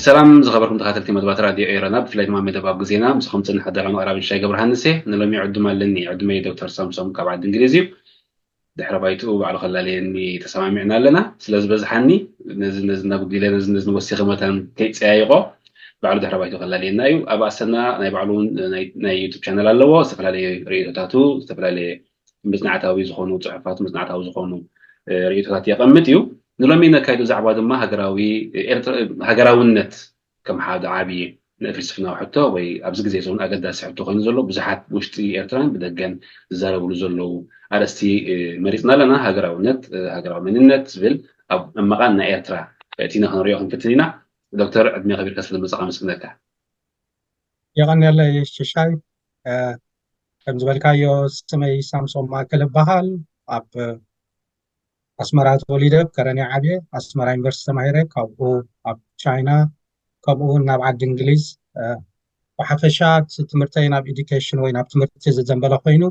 ሰላም ዝኸበርኩም ተኸታተልቲ መደባት ራድዮ ኤረና፣ ብፍላይ ድማ መደብ ኣብ ግዜና፣ ምስኹም ጽንሕ ኣዳላውን ኣቕራብን ሽሻይ ገብረሃንስ እየ። ንሎሚ ዕዱም ኣለኒ። ዕዱመይ ዶክተር ሳምሶም ካብ ዓዲ እንግሊዝ እዩ። ድሕረ ባይትኡ ባዕሉ ከላልየኒ ተሰማሚዕና ኣለና። ስለ ዝበዝሓኒ ነዚ ነዚ እናጉዲለ፣ ነዚ ነዚ ወሲኸ መታን ከይጸያይቆ ባዕሉ ድሕረ ባይትኡ ከላልየና እዩ። ኣብ ኣሰና ናይ ባዕሉ እውን ናይ ናይ ዩቱብ ቻነል ኣለዎ። ዝተፈላለየ ርእይቶታቱ፣ ዝተፈላለየ መጽናዕታዊ ዝኾኑ ጽሑፋት፣ መጽናዕታዊ ዝኾኑ ርእይቶታት የቐምጥ እዩ። ንሎሚ ነካይዶ ዛዕባ ድማ ሃገራዊ ኤርትራ፣ ሃገራውነት ከም ሓደ ዓቢ ፍልስፍናዊ ሕቶ ወይ ኣብዚ ግዜ እውን ኣገዳሲ ሕቶ ኮይኑ ዘሎ፣ ብዙሓት ውሽጢ ኤርትራን ብደገን ዝዛረብሉ ዘለዉ ኣርእስቲ መሪጽና ኣለና። ሃገራውነት፣ ሃገራዊ መንነት ዝብል ኣብ እመቓን ናይ ኤርትራ እቲና ክንሪኦ ክንፍትን ኢና። ዶክተር፣ ዕድመ ከቢርካ ስለ መጻኻ ኣመስግነካ። የቐንየለይ ሽሻይ። ከም ዝበልካዮ፣ ስመይ ሳምሶም ማእከል እበሃል። ኣብ ኣስመራ ተወሊደ፣ ኣብ ከረን እየ ዓብየ። ኣስመራ ዩኒቨርሲቲ ተማሂረ፣ ካብኡ ኣብ ቻይና፣ ከምኡ እውን ናብ ዓዲ እንግሊዝ። ብሓፈሻ እቲ ትምህርተይ ናብ ኤዱኬሽን ወይ ናብ ትምህርቲ ዝዘንበለ ኮይኑ፣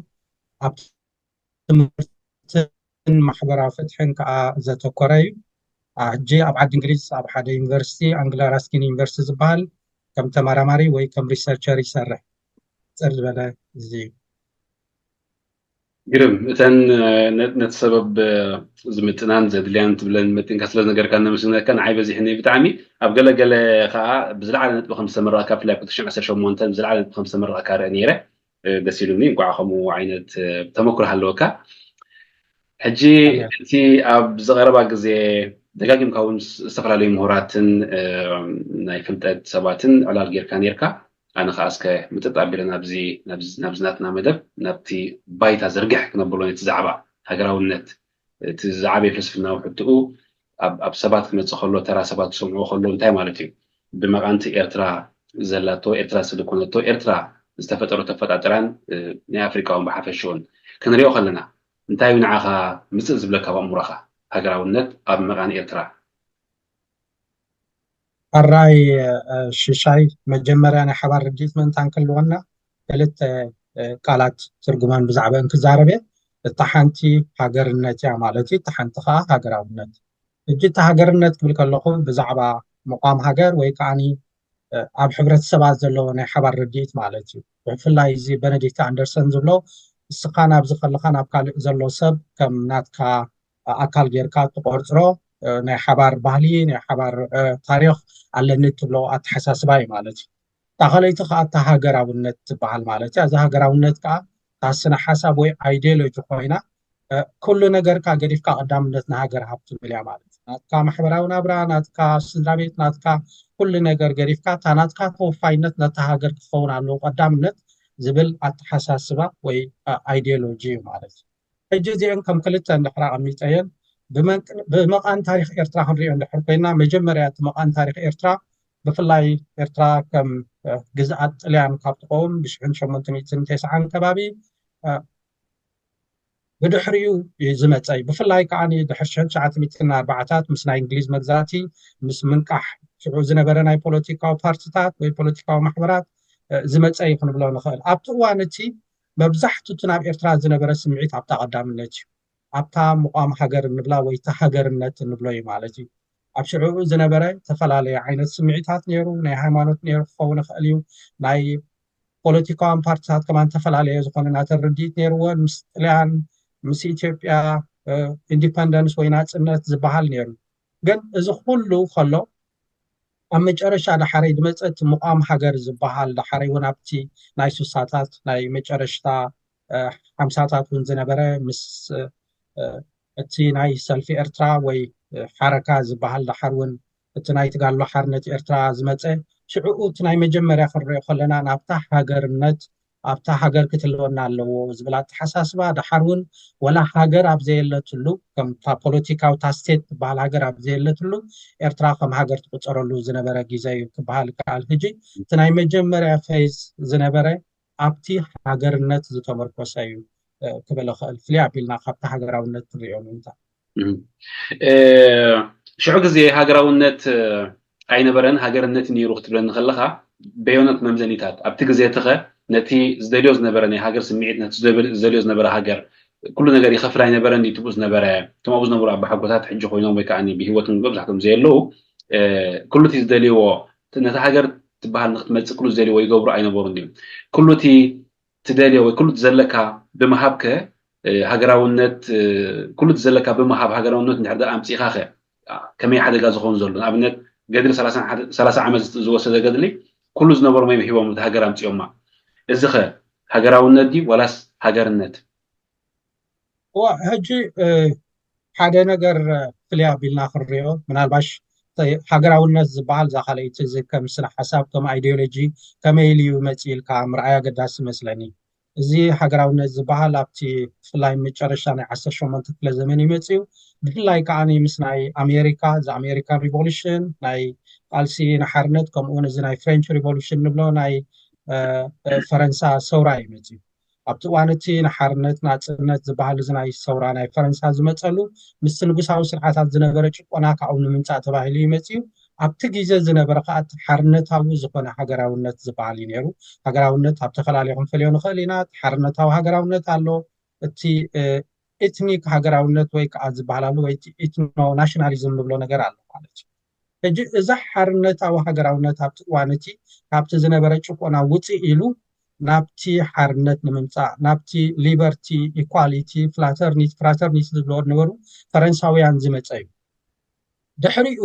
ኣብ ትምህርትን ማሕበራዊ ፍትሕን ከዓ ዘተኮረ እዩ። ሕጂ ኣብ ዓዲ እንግሊዝ ኣብ ሓደ ዩኒቨርሲቲ፣ ኣንግሎ ራስኪን ዩኒቨርሲቲ ዝበሃል፣ ከም ተመራማሪ ወይ ከም ሪሰርቸር ይሰርሕ። ሕጽር ዝበለ እዚ እዩ። ግርም። እተን ነቲ ሰበብ ዝምጥናን ዘድልያን ትብለን መጢንካ ስለ ዝነገርካ ነመስግነካ። ንዓይ በዚሕኒ ብጣዕሚ። ኣብ ገለ ገለ ከዓ ብዝለዓለ ነጥቢ ከም ዝተመረቕካ፣ ብፍላይ ኣብ ክልተ ሽሕን ዓሰርተ ሸሞንተን ብዝለዓለ ነጥቢ ከም ዝተመረቕካ ርእ ነይረ። ደስ ኢሉኒ። እንኳዕ ከምኡ ዓይነት ተመክሮ ሃለወካ። ሕጂ እቲ ኣብ ዝቐረባ ግዜ ደጋጊምካ እውን ዝተፈላለዩ ምሁራትን ናይ ፍልጠት ሰባትን ዕላል ጌርካ ኔርካ። ኣነ ከዓ እስከ ምጥጥ ኣቢለ ናብዚ ናብዚ ናትና መደብ ናብቲ ባይታ ዘርግሕ ክነብሎ ነቲ ዛዕባ ሃገራውነት፣ እቲ ዝዓበየ ፍልስፍናዊ ሕትኡ ኣብ ሰባት ክመፅእ ከሎ፣ ተራ ሰባት ክሰምዕዎ ከሎ እንታይ ማለት እዩ? ብመቓንቲ ኤርትራ ዘላቶ፣ ኤርትራ ስለ ኮነቶ፣ ኤርትራ ዝተፈጠረቶ ኣፈጣጥራን ናይ ኣፍሪቃ እውን ብሓፈሽኡን ክንሪኦ ከለና እንታይ እዩ ንዓኻ ምፅእ ዝብለካ ኣብ ኣእምሮኻ? ሃገራውነት ኣብ መቓን ኤርትራ። ሕራይ ሽሻይ፣ መጀመርያ ናይ ሓባር ርድኢት ምእንታን ክህልወና ክልተ ቃላት ትርጉመን ብዛዕባአን ክዛረብ እየ። እታ ሓንቲ ሃገርነት እያ ማለት እዩ፣ እታ ሓንቲ ከዓ ሃገራውነት። ሕጂ እታ ሃገርነት ክብል ከለኹ ብዛዕባ ምቋም ሃገር ወይ ከዓኒ ኣብ ሕብረተሰባት ዘለዎ ናይ ሓባር ርድኢት ማለት እዩ። ብፍላይ እዚ በነዲክት ኣንደርሰን ዝብሎ፣ እስኻ ናብዚ ከለኻ ናብ ካልእ ዘሎ ሰብ ከም ናትካ ኣካል ጌርካ ትቆርጽሮ፣ ናይ ሓባር ባህሊ፣ ናይ ሓባር ታሪኽ ኣለኒ ትብሎ ኣተሓሳስባ እዩ ማለት እዩ። እታ ካልኣይቲ ከዓ እታ ሃገራውነት ትበሃል ማለት እያ። እዛ ሃገራውነት ከዓ እታ ስነ ሓሳብ ወይ ኣይዲዮሎጂ ኮይና፣ ኩሉ ነገርካ ገዲፍካ ቀዳምነት ንሃገር ሃብ ትብል እያ ማለት እዩ። ናትካ ማሕበራዊ ናብራ፣ ናትካ ስድራ ቤት፣ ናትካ ኩሉ ነገር ገዲፍካ እታ ናትካ ተወፋይነት ነታ ሃገር ክኸውን ኣለዎ ቀዳምነት ዝብል ኣተሓሳስባ ወይ ኣይዲዮሎጂ እዩ ማለት እዩ። ሕጂ እዚአን ከም ክልተ እንድሕር ኣቐሚጠየን ብመቃን ታሪክ ኤርትራ ክንሪኦ እንድሕር ኮይና፣ መጀመርያ እቲ መቃን ታሪክ ኤርትራ ብፍላይ ኤርትራ ከም ግዝኣት ጥልያን ካብ ትኸውን ብሽሕን ሸሞንተ ሚእትን ተስዓን ከባቢ ብድሕሪኡ እዩ ዝመፀ እዩ። ብፍላይ ከዓ ድሕሪ ሽሕን ትሽዓተ ሚእትን ኣርባዓታት ምስ ናይ እንግሊዝ መግዛእቲ ምስ ምንቃሕ ሽዑ ዝነበረ ናይ ፖለቲካዊ ፓርቲታት ወይ ፖለቲካዊ ማሕበራት ዝመፀ እዩ ክንብሎ ንኽእል። ኣብቲ እዋን እቲ መብዛሕትኡ እቲ ናብ ኤርትራ ዝነበረ ስምዒት ኣብታ ቀዳምነት እዩ። ኣብታ ምቋም ሃገር እንብላ ወይ እቲ ሃገርነት እንብሎ እዩ ማለት እዩ። ኣብ ሽዑኡ ዝነበረ ዝተፈላለየ ዓይነት ስምዒታት ነይሩ። ናይ ሃይማኖት ነይሩ ክኸውን ይኽእል እዩ። ናይ ፖለቲካውያን ፓርቲታት ከማን ዝተፈላለየ ዝኾነ ናተን ርድኢት ነይርወን። ምስ ጥልያን፣ ምስ ኢትዮጵያ ኢንዲፐንደንስ ወይ ናፅነት ዝበሃል ነይሩ። ግን እዚ ኩሉ ከሎ ኣብ መጨረሻ ዳሓረይ ዝመፀ እቲ ምቋም ሃገር ዝበሃል፣ ዳሓረይ እውን ኣብቲ ናይ ሱሳታት ናይ መጨረሽታ ሓምሳታት እውን ዝነበረ ምስ እቲ ናይ ሰልፊ ኤርትራ ወይ ሓረካ ዝበሃል ዳሓር እውን እቲ ናይ ትጋሎ ሓርነት ኤርትራ ዝመፀ ሽዕኡ እቲ ናይ መጀመርያ ክንሪኦ ከለና ናብታ ሃገርነት ኣብታ ሃገር ክትህልወና ኣለዎ ዝብል ኣተሓሳስባ፣ ደሓር እውን ወላ ሃገር ኣብ ዘየለትሉ፣ ከምታ ፖለቲካዊ፣ እታ ስቴት ትበሃል ሃገር ኣብ ዘየለትሉ፣ ኤርትራ ከም ሃገር ትቁጸረሉ ዝነበረ ግዜ እዩ ክበሃል ይከኣል። ሕጂ እቲ ናይ መጀመርያ ፌዝ ዝነበረ ኣብቲ ሃገርነት ዝተመርኮሰ እዩ ክብል እኽእል፣ ፍልይ ኣቢልና ካብቲ ሃገራውነት ትሪኦ ምእንታ። ሽዑ ግዜ ሃገራውነት ኣይነበረን፣ ሃገርነት ነይሩ ክትብለኒ ከለኻ፣ በየኖት መምዘኒታት ኣብቲ ግዜ ትኸ ነቲ ዝደልዮ ዝነበረ ናይ ሃገር ስምዒት፣ ነቲ ዝደልዮ ዝነበረ ሃገር፣ ኩሉ ነገር ይኸፍል ኣይነበረን፣ ትብኡ ዝነበረ፣ እቶም ኣብኡ ዝነበሩ ኣባሓጎታት ሕጂ ኮይኖም ወይ ከዓ ብሂወት መብዛሕቶም ዘየለዉ፣ ኩሉ እቲ ዝደልይዎ፣ ነቲ ሃገር ትበሃል ንክትመፅእ ኩሉ ዝደልይዎ ይገብሩ ኣይነበሩን ድዮም? ኩሉ እቲ ትደልዮ ወይ ኩሉ ዘለካ ብምሃብከ ሃገራውነት፣ ኩሉ ዘለካ ብምሃብ ሃገራውነት እንድሕር ኣምፂእካ ከ ከመይ ሓደጋ ዝኸውን ዘሎ? ንኣብነት ገድሊ ሰላሳ ዓመት ዝወሰደ ገድሊ ኩሉ ዝነበሮም ሂቦም እቲ ሃገር ኣምፂኦማ። እዚ ከ ሃገራውነት ድዩ ዋላስ ሃገርነት? ሕጂ ሓደ ነገር ፍልይ ኣቢልና ክንሪኦ፣ ምናልባሽ ሃገራውነት ዝበሃል እዛ ካልኣይቲ እዚ ከም ስነ ሓሳብ፣ ከም ኣይዲዮሎጂ ከመይ ኢሉ እዩ መፂእ ኢልካ ምርኣይ ኣገዳሲ ይመስለኒ። እዚ ሃገራውነት ዝበሃል ኣብቲ ብፍላይ መጨረሻ ናይ ዓሰርተ ሸሞንተ ክፍለ ዘመን እዩ መፂኡ። ብፍላይ ከዓ ምስ ናይ ኣሜሪካ፣ እዚ ኣሜሪካን ሪቮሉሽን፣ ናይ ቃልሲ ንሓርነት፣ ከምኡውን እዚ ናይ ፍሬንች ሪቮሉሽን ንብሎ ናይ ፈረንሳ ሰውራ እዩ መፂኡ። ኣብቲ እዋን እቲ ንሓርነት ናፅነት ዝበሃል እዚ ናይ ሰውራ ናይ ፈረንሳ ዝመፀሉ ምስቲ ንጉሳዊ ስርዓታት ዝነበረ ጭቆና ካብኡ ንምምፃእ ተባሂሉ እዩ መፂኡ። ኣብቲ ግዜ ዝነበረ ከዓ እቲ ሓርነታዊ ዝኾነ ሃገራውነት ዝበሃል እዩ ነይሩ። ሃገራውነት ኣብ ተፈላለዩ ክንፈልዮ ንኽእል ኢና። እቲ ሓርነታዊ ሃገራውነት ኣሎ፣ እቲ ኤትኒክ ሃገራውነት ወይ ከዓ ዝበሃል ኣሎ፣ ወይ ኤትኖ ናሽናሊዝም ንብሎ ነገር ኣሎ ማለት እዩ። ሕጂ እዛ ሓርነታዊ ሃገራውነት ኣብቲ እዋን እቲ ካብቲ ዝነበረ ጭቆና ውፅእ ኢሉ ናብቲ ሓርነት ንምምፃእ፣ ናብቲ ሊበርቲ፣ ኢኳሊቲ፣ ፍላተርኒቲ፣ ፍራተርኒቲ ዝብሎ ነበሩ ፈረንሳውያን ዝመፀ እዩ። ድሕሪኡ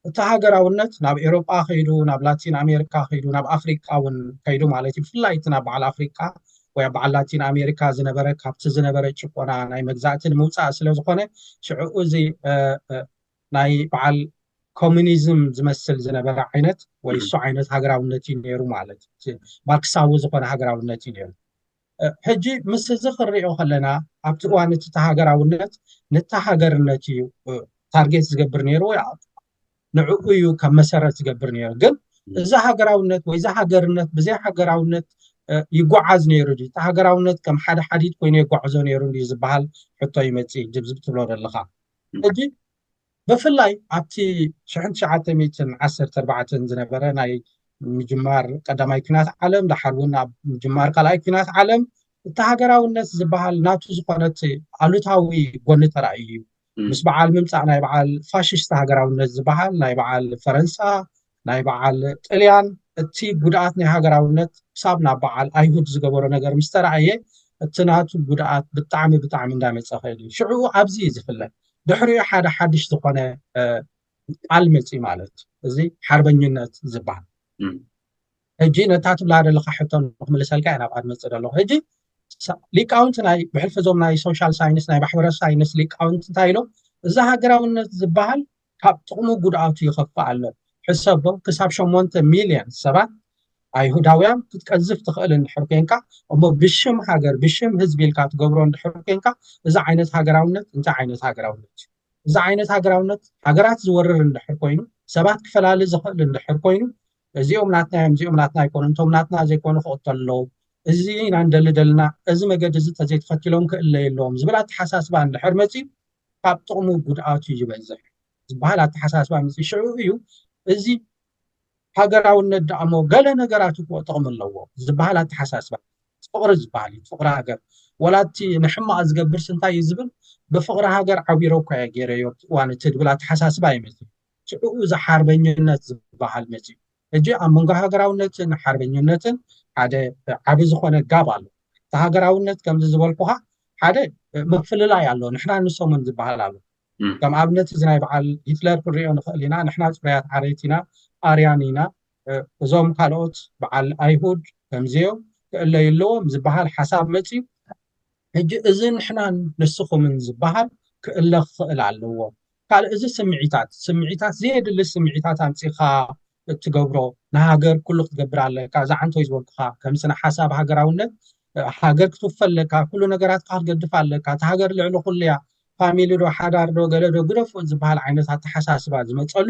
እቲ ሃገራውነት ናብ ኤሮጳ ከይዱ፣ ናብ ላቲን ኣሜሪካ ከይዱ፣ ናብ ኣፍሪቃ እውን ከይዱ ማለት እዩ። ብፍላይ እቲ ናብ በዓል ኣፍሪቃ ወይ ኣብ በዓል ላቲን ኣሜሪካ ዝነበረ፣ ካብቲ ዝነበረ ጭቆና ናይ መግዛእቲ ንምውፃእ ስለ ዝኾነ፣ ሽዑ እዚ ናይ በዓል ኮሚኒዝም ዝመስል ዝነበረ ዓይነት ወይ እሱ ዓይነት ሃገራውነት እዩ ነይሩ ማለት እዩ። ማርክሳዊ ዝኾነ ሃገራውነት እዩ ነይሩ። ሕጂ ምስ እዚ ክንሪኦ ከለና ኣብቲ እዋን እቲ ሃገራውነት ነቲ ሃገርነት እዩ ታርጌት ዝገብር ነይሩ ወይ ንዕኡ እዩ ከም መሰረት ዝገብር ነይሩ። ግን እዚ ሃገራውነት ወይ እዚ ሃገርነት ብዘይ ሃገራውነት ይጓዓዝ ነይሩ ድዩ? እቲ ሃገራውነት ከም ሓደ ሓዲድ ኮይኑ የጓዕዞ ነይሩ ድዩ ዝበሃል ሕቶ ይመፅእ እዩ፣ ጅብዝብ ትብሎ ዘለኻ። ሕጂ ብፍላይ ኣብቲ ሽሕን ትሽዓተ ሚእትን ዓሰርተ ኣርባዕተን ዝነበረ ናይ ምጅማር ቀዳማይ ኲናት ዓለም፣ ደሓር እውን ኣብ ምጅማር ካልኣይ ኲናት ዓለም፣ እቲ ሃገራውነት ዝበሃል ናቱ ዝኾነት ኣሉታዊ ጎኒ ተራእዩ እዩ። ምስ በዓል ምምፃእ ናይ በዓል ፋሽስት ሃገራውነት ዝበሃል ናይ በዓል ፈረንሳ፣ ናይ በዓል ጥልያን፣ እቲ ጉድኣት ናይ ሃገራውነት ክሳብ ናብ በዓል ኣይሁድ ዝገበሮ ነገር ምስ ተራእየ፣ እቲ ናቱ ጉድኣት ብጣዕሚ ብጣዕሚ እንዳመፀ ከይዱ እዩ። ሽዑ ኣብዚ እዩ ዝፍለ። ድሕሪኡ ሓደ ሓድሽ ዝኾነ ቃል መፂ ማለት እዩ። እዚ ሓርበኝነት ዝበሃል። ሕጂ ነታ ትብላ ዘለካ ሕቶ ንክምልሰልካ እየ ናብኣ ዝመፅእ ዘለኹ። ሕጂ ሊቃውንቲ ናይ ብሕልፊ እዞም ናይ ሶሻል ሳይንስ፣ ናይ ማሕበረ ሳይንስ ሊቃውንቲ እንታይ ኢሎም፣ እዚ ሃገራውነት ዝበሃል ካብ ጥቕሙ ጉድኣቱ ይኸፍእ ኣሎ። ሕሰቦ፣ ክሳብ ሸሞንተ ሚልዮን ሰባት ኣይሁዳውያን ክትቀዝፍ ትኽእል እንድሕር ኮንካ፣ እሞ ብሽም ሃገር ብሽም ህዝቢ ኢልካ ትገብሮ እንድሕር ኮንካ፣ እዚ ዓይነት ሃገራውነት እንታይ ዓይነት ሃገራውነት እዩ? እዚ ዓይነት ሃገራውነት ሃገራት ዝወርር እንድሕር ኮይኑ፣ ሰባት ክፈላሊ ዝኽእል እንድሕር ኮይኑ፣ እዚኦም ናትና እዮም፣ እዚኦም ናትና ኣይኮኑን፣ እቶም ናትና ዘይኮኑ ክቕተሉ ኣለዎም፣ እዚ ኢና ንደሊ ደልና፣ እዚ መገዲ እዚ ተዘይተኸቲሎም ክእለዩ ኣለዎም ዝብል ኣተሓሳስባ እንድሕር መፂኡ፣ ካብ ጥቕሙ ጉድኣቱ ይበዝሕ ዝበሃል ኣተሓሳስባ መፂኡ። ሽዑ እዩ እዚ ሃገራውነት ደኣ እሞ ገለ ነገራት እኮ ጥቕሚ ኣለዎ ዝበሃል ኣተሓሳስባ። ፍቕሪ ዝበሃል እዩ፣ ፍቕሪ ሃገር። ወላ እቲ ንሕማቕ ዝገብርስ እንታይ እዩ ዝብል፣ ብፍቕሪ ሃገር ዓዊረ እኮ እየ ገይረዮ ኣብቲ እዋን እቲ ዝብል ኣተሓሳስባ ይመፅእ። ሽዑ እዚ ሓርበኝነት ዝበሃል መፅኡ። ሕጂ ኣብ መንጎ ሃገራውነትን ሓርበኝነትን ሓደ ዓቢ ዝኾነ ጋብ ኣሎ። እቲ ሃገራውነት ከምዚ ዝበልኩኻ ሓደ ምፍልላይ ኣሎ፣ ንሕና ንሶምን ዝበሃል ኣሎ። ከም ኣብነት እዚ ናይ በዓል ሂትለር ክንሪኦ ንኽእል ኢና። ንሕና ፅሩያት ዓሌት ኢና፣ ኣርያን ኢና፣ እዞም ካልኦት በዓል ኣይሁድ ከምዚዮም ክእለዩ ኣለዎም ዝበሃል ሓሳብ መፅዩ። ሕጂ እዚ ንሕናን ንስኹምን ዝበሃል ክእለ ክኽእል ኣለዎ። ካልእ እዚ ስምዒታት፣ ስምዒታት ዘየድሊ ስምዒታት ኣምፂኻ እትገብሮ፣ ንሃገር ኩሉ ክትገብር ኣለካ፣ እዛ ዓንቶይ ዝበልኩኻ ከም ስነ ሓሳብ ሃገራውነት ሃገር ክትውፈ ኣለካ፣ ኩሉ ነገራትካ ክትገድፍ ኣለካ፣ እታ ሃገር ልዕሊ ኩሉ እያ፣ ፋሚሊ ዶ ሓዳር ዶ ገለ ዶ ግደፉ ዝበሃል ዓይነት ኣተሓሳስባ ዝመፀሉ፣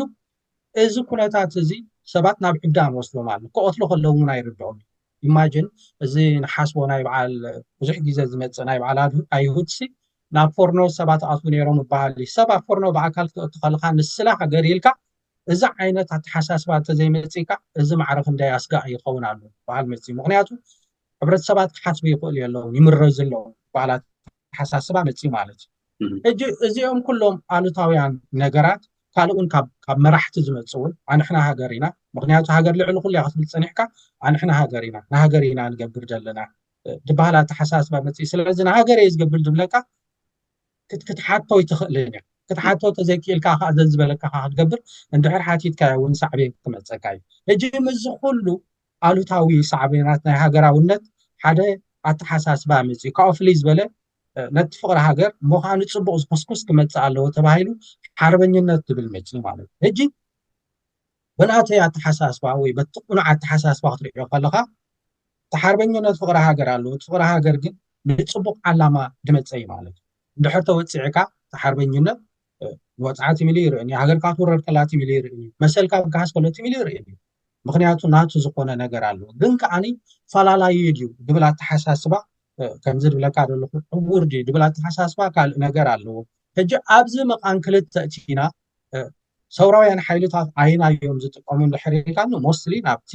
እዚ ኩነታት እዚ ሰባት ናብ ዕብዳን ወስዶም ኣሎ። ክቐትሉ ከለዉ እውን ኣይርድኦም። ኢማጅን እዚ ንሓስቦ ናይ በዓል ብዙሕ ግዜ ዝመፅእ ናይ በዓል ኣይሁድ ሲ ናብ ፎርኖ ሰባት ኣትዉ ነይሮም ይበሃል እዩ። ሰብ ኣብ ፎርኖ ብኣካል ክትእቱ ከለካ ንስለ ሃገር ኢልካ እዚ ዓይነት ኣተሓሳስባ እንተዘይመፂእካ እዚ ማዕረ ክንደይ ኣስጋእ ይኸውን ኣሎ በዓል መፂ። ምክንያቱ ሕብረተሰባት ክሓስቡ ይኽእሉ የለውን ይምረዙ ኣለዉ በዓል ኣተሓሳስባ መፂ ማለት እዩ። ሕጂ እዚኦም ኩሎም ኣሉታውያን ነገራት ካልእ እውን ካብ መራሕቲ ዝመፅእ እውን ኣንሕና ሃገር ኢና፣ ምክንያቱ ሃገር ልዕሊ ኩሉ ክትብል ፀኒሕካ ኣንሕና ሃገር ኢና፣ ንሃገር ኢና ንገብር ዘለና ዝበሃል ኣተሓሳስባ መፅእ። ስለዚ ንሃገር እየ ዝገብር ዝብለካ ክትሓቶ ኣይትኽእልን እያ። ክትሓቶ ተዘይክእልካ ከዓ ዘዝበለካ ክትገብር እንድሕር ሓቲትካዮ እውን ሳዕቤን ክመፀካ እዩ። ሕጂ ምዚ ኩሉ ኣሉታዊ ሳዕቤናት ናይ ሃገራውነት ሓደ ኣተሓሳስባ መፅእ ካብኡ ፍልይ ዝበለ ነቲ ፍቕሪ ሃገር ምዃኑ ፅቡቕ ዝኩስኩስ ክመፅእ ኣለዎ ተባሂሉ ሓርበኝነት ዝብል መፅኡ ማለት እዩ። ሕጂ ብናተይ ኣተሓሳስባ ወይ በቲ ቁኑዕ ኣተሓሳስባ ክትሪኦ ከለካ እቲ ሓርበኝነት ፍቕሪ ሃገር ኣለዎ። እቲ ፍቕሪ ሃገር ግን ንፅቡቕ ዓላማ ድመፀ እዩ ማለት እዩ። እንድሕር ተወፂዕካ እቲ ሓርበኝነት ንወፅዓ ትሚሊ ይርእን ሃገርካ ክትውረድ ከላ ትሚሊ ይርእን መሰልካ ብግሃስ ከሎ ትሚሊ ይርእን እዩ። ምክንያቱ ናቱ ዝኾነ ነገር ኣለዎ። ግን ከዓኒ ፈላላዩ ድዩ ድብል ኣተሓሳስባ ከምዚ ድብለካ ዘለኹ ዕውር ድዩ ድብል ኣተሓሳስባ ካልእ ነገር ኣለዎ። ሕጂ ኣብዚ መቓን ክልተ እቲና ሰውራውያን ሓይልታት ኣየናዮም ዝጥቀሙ እንድሕር ኢልካኒ ሞስትሊ ናብቲ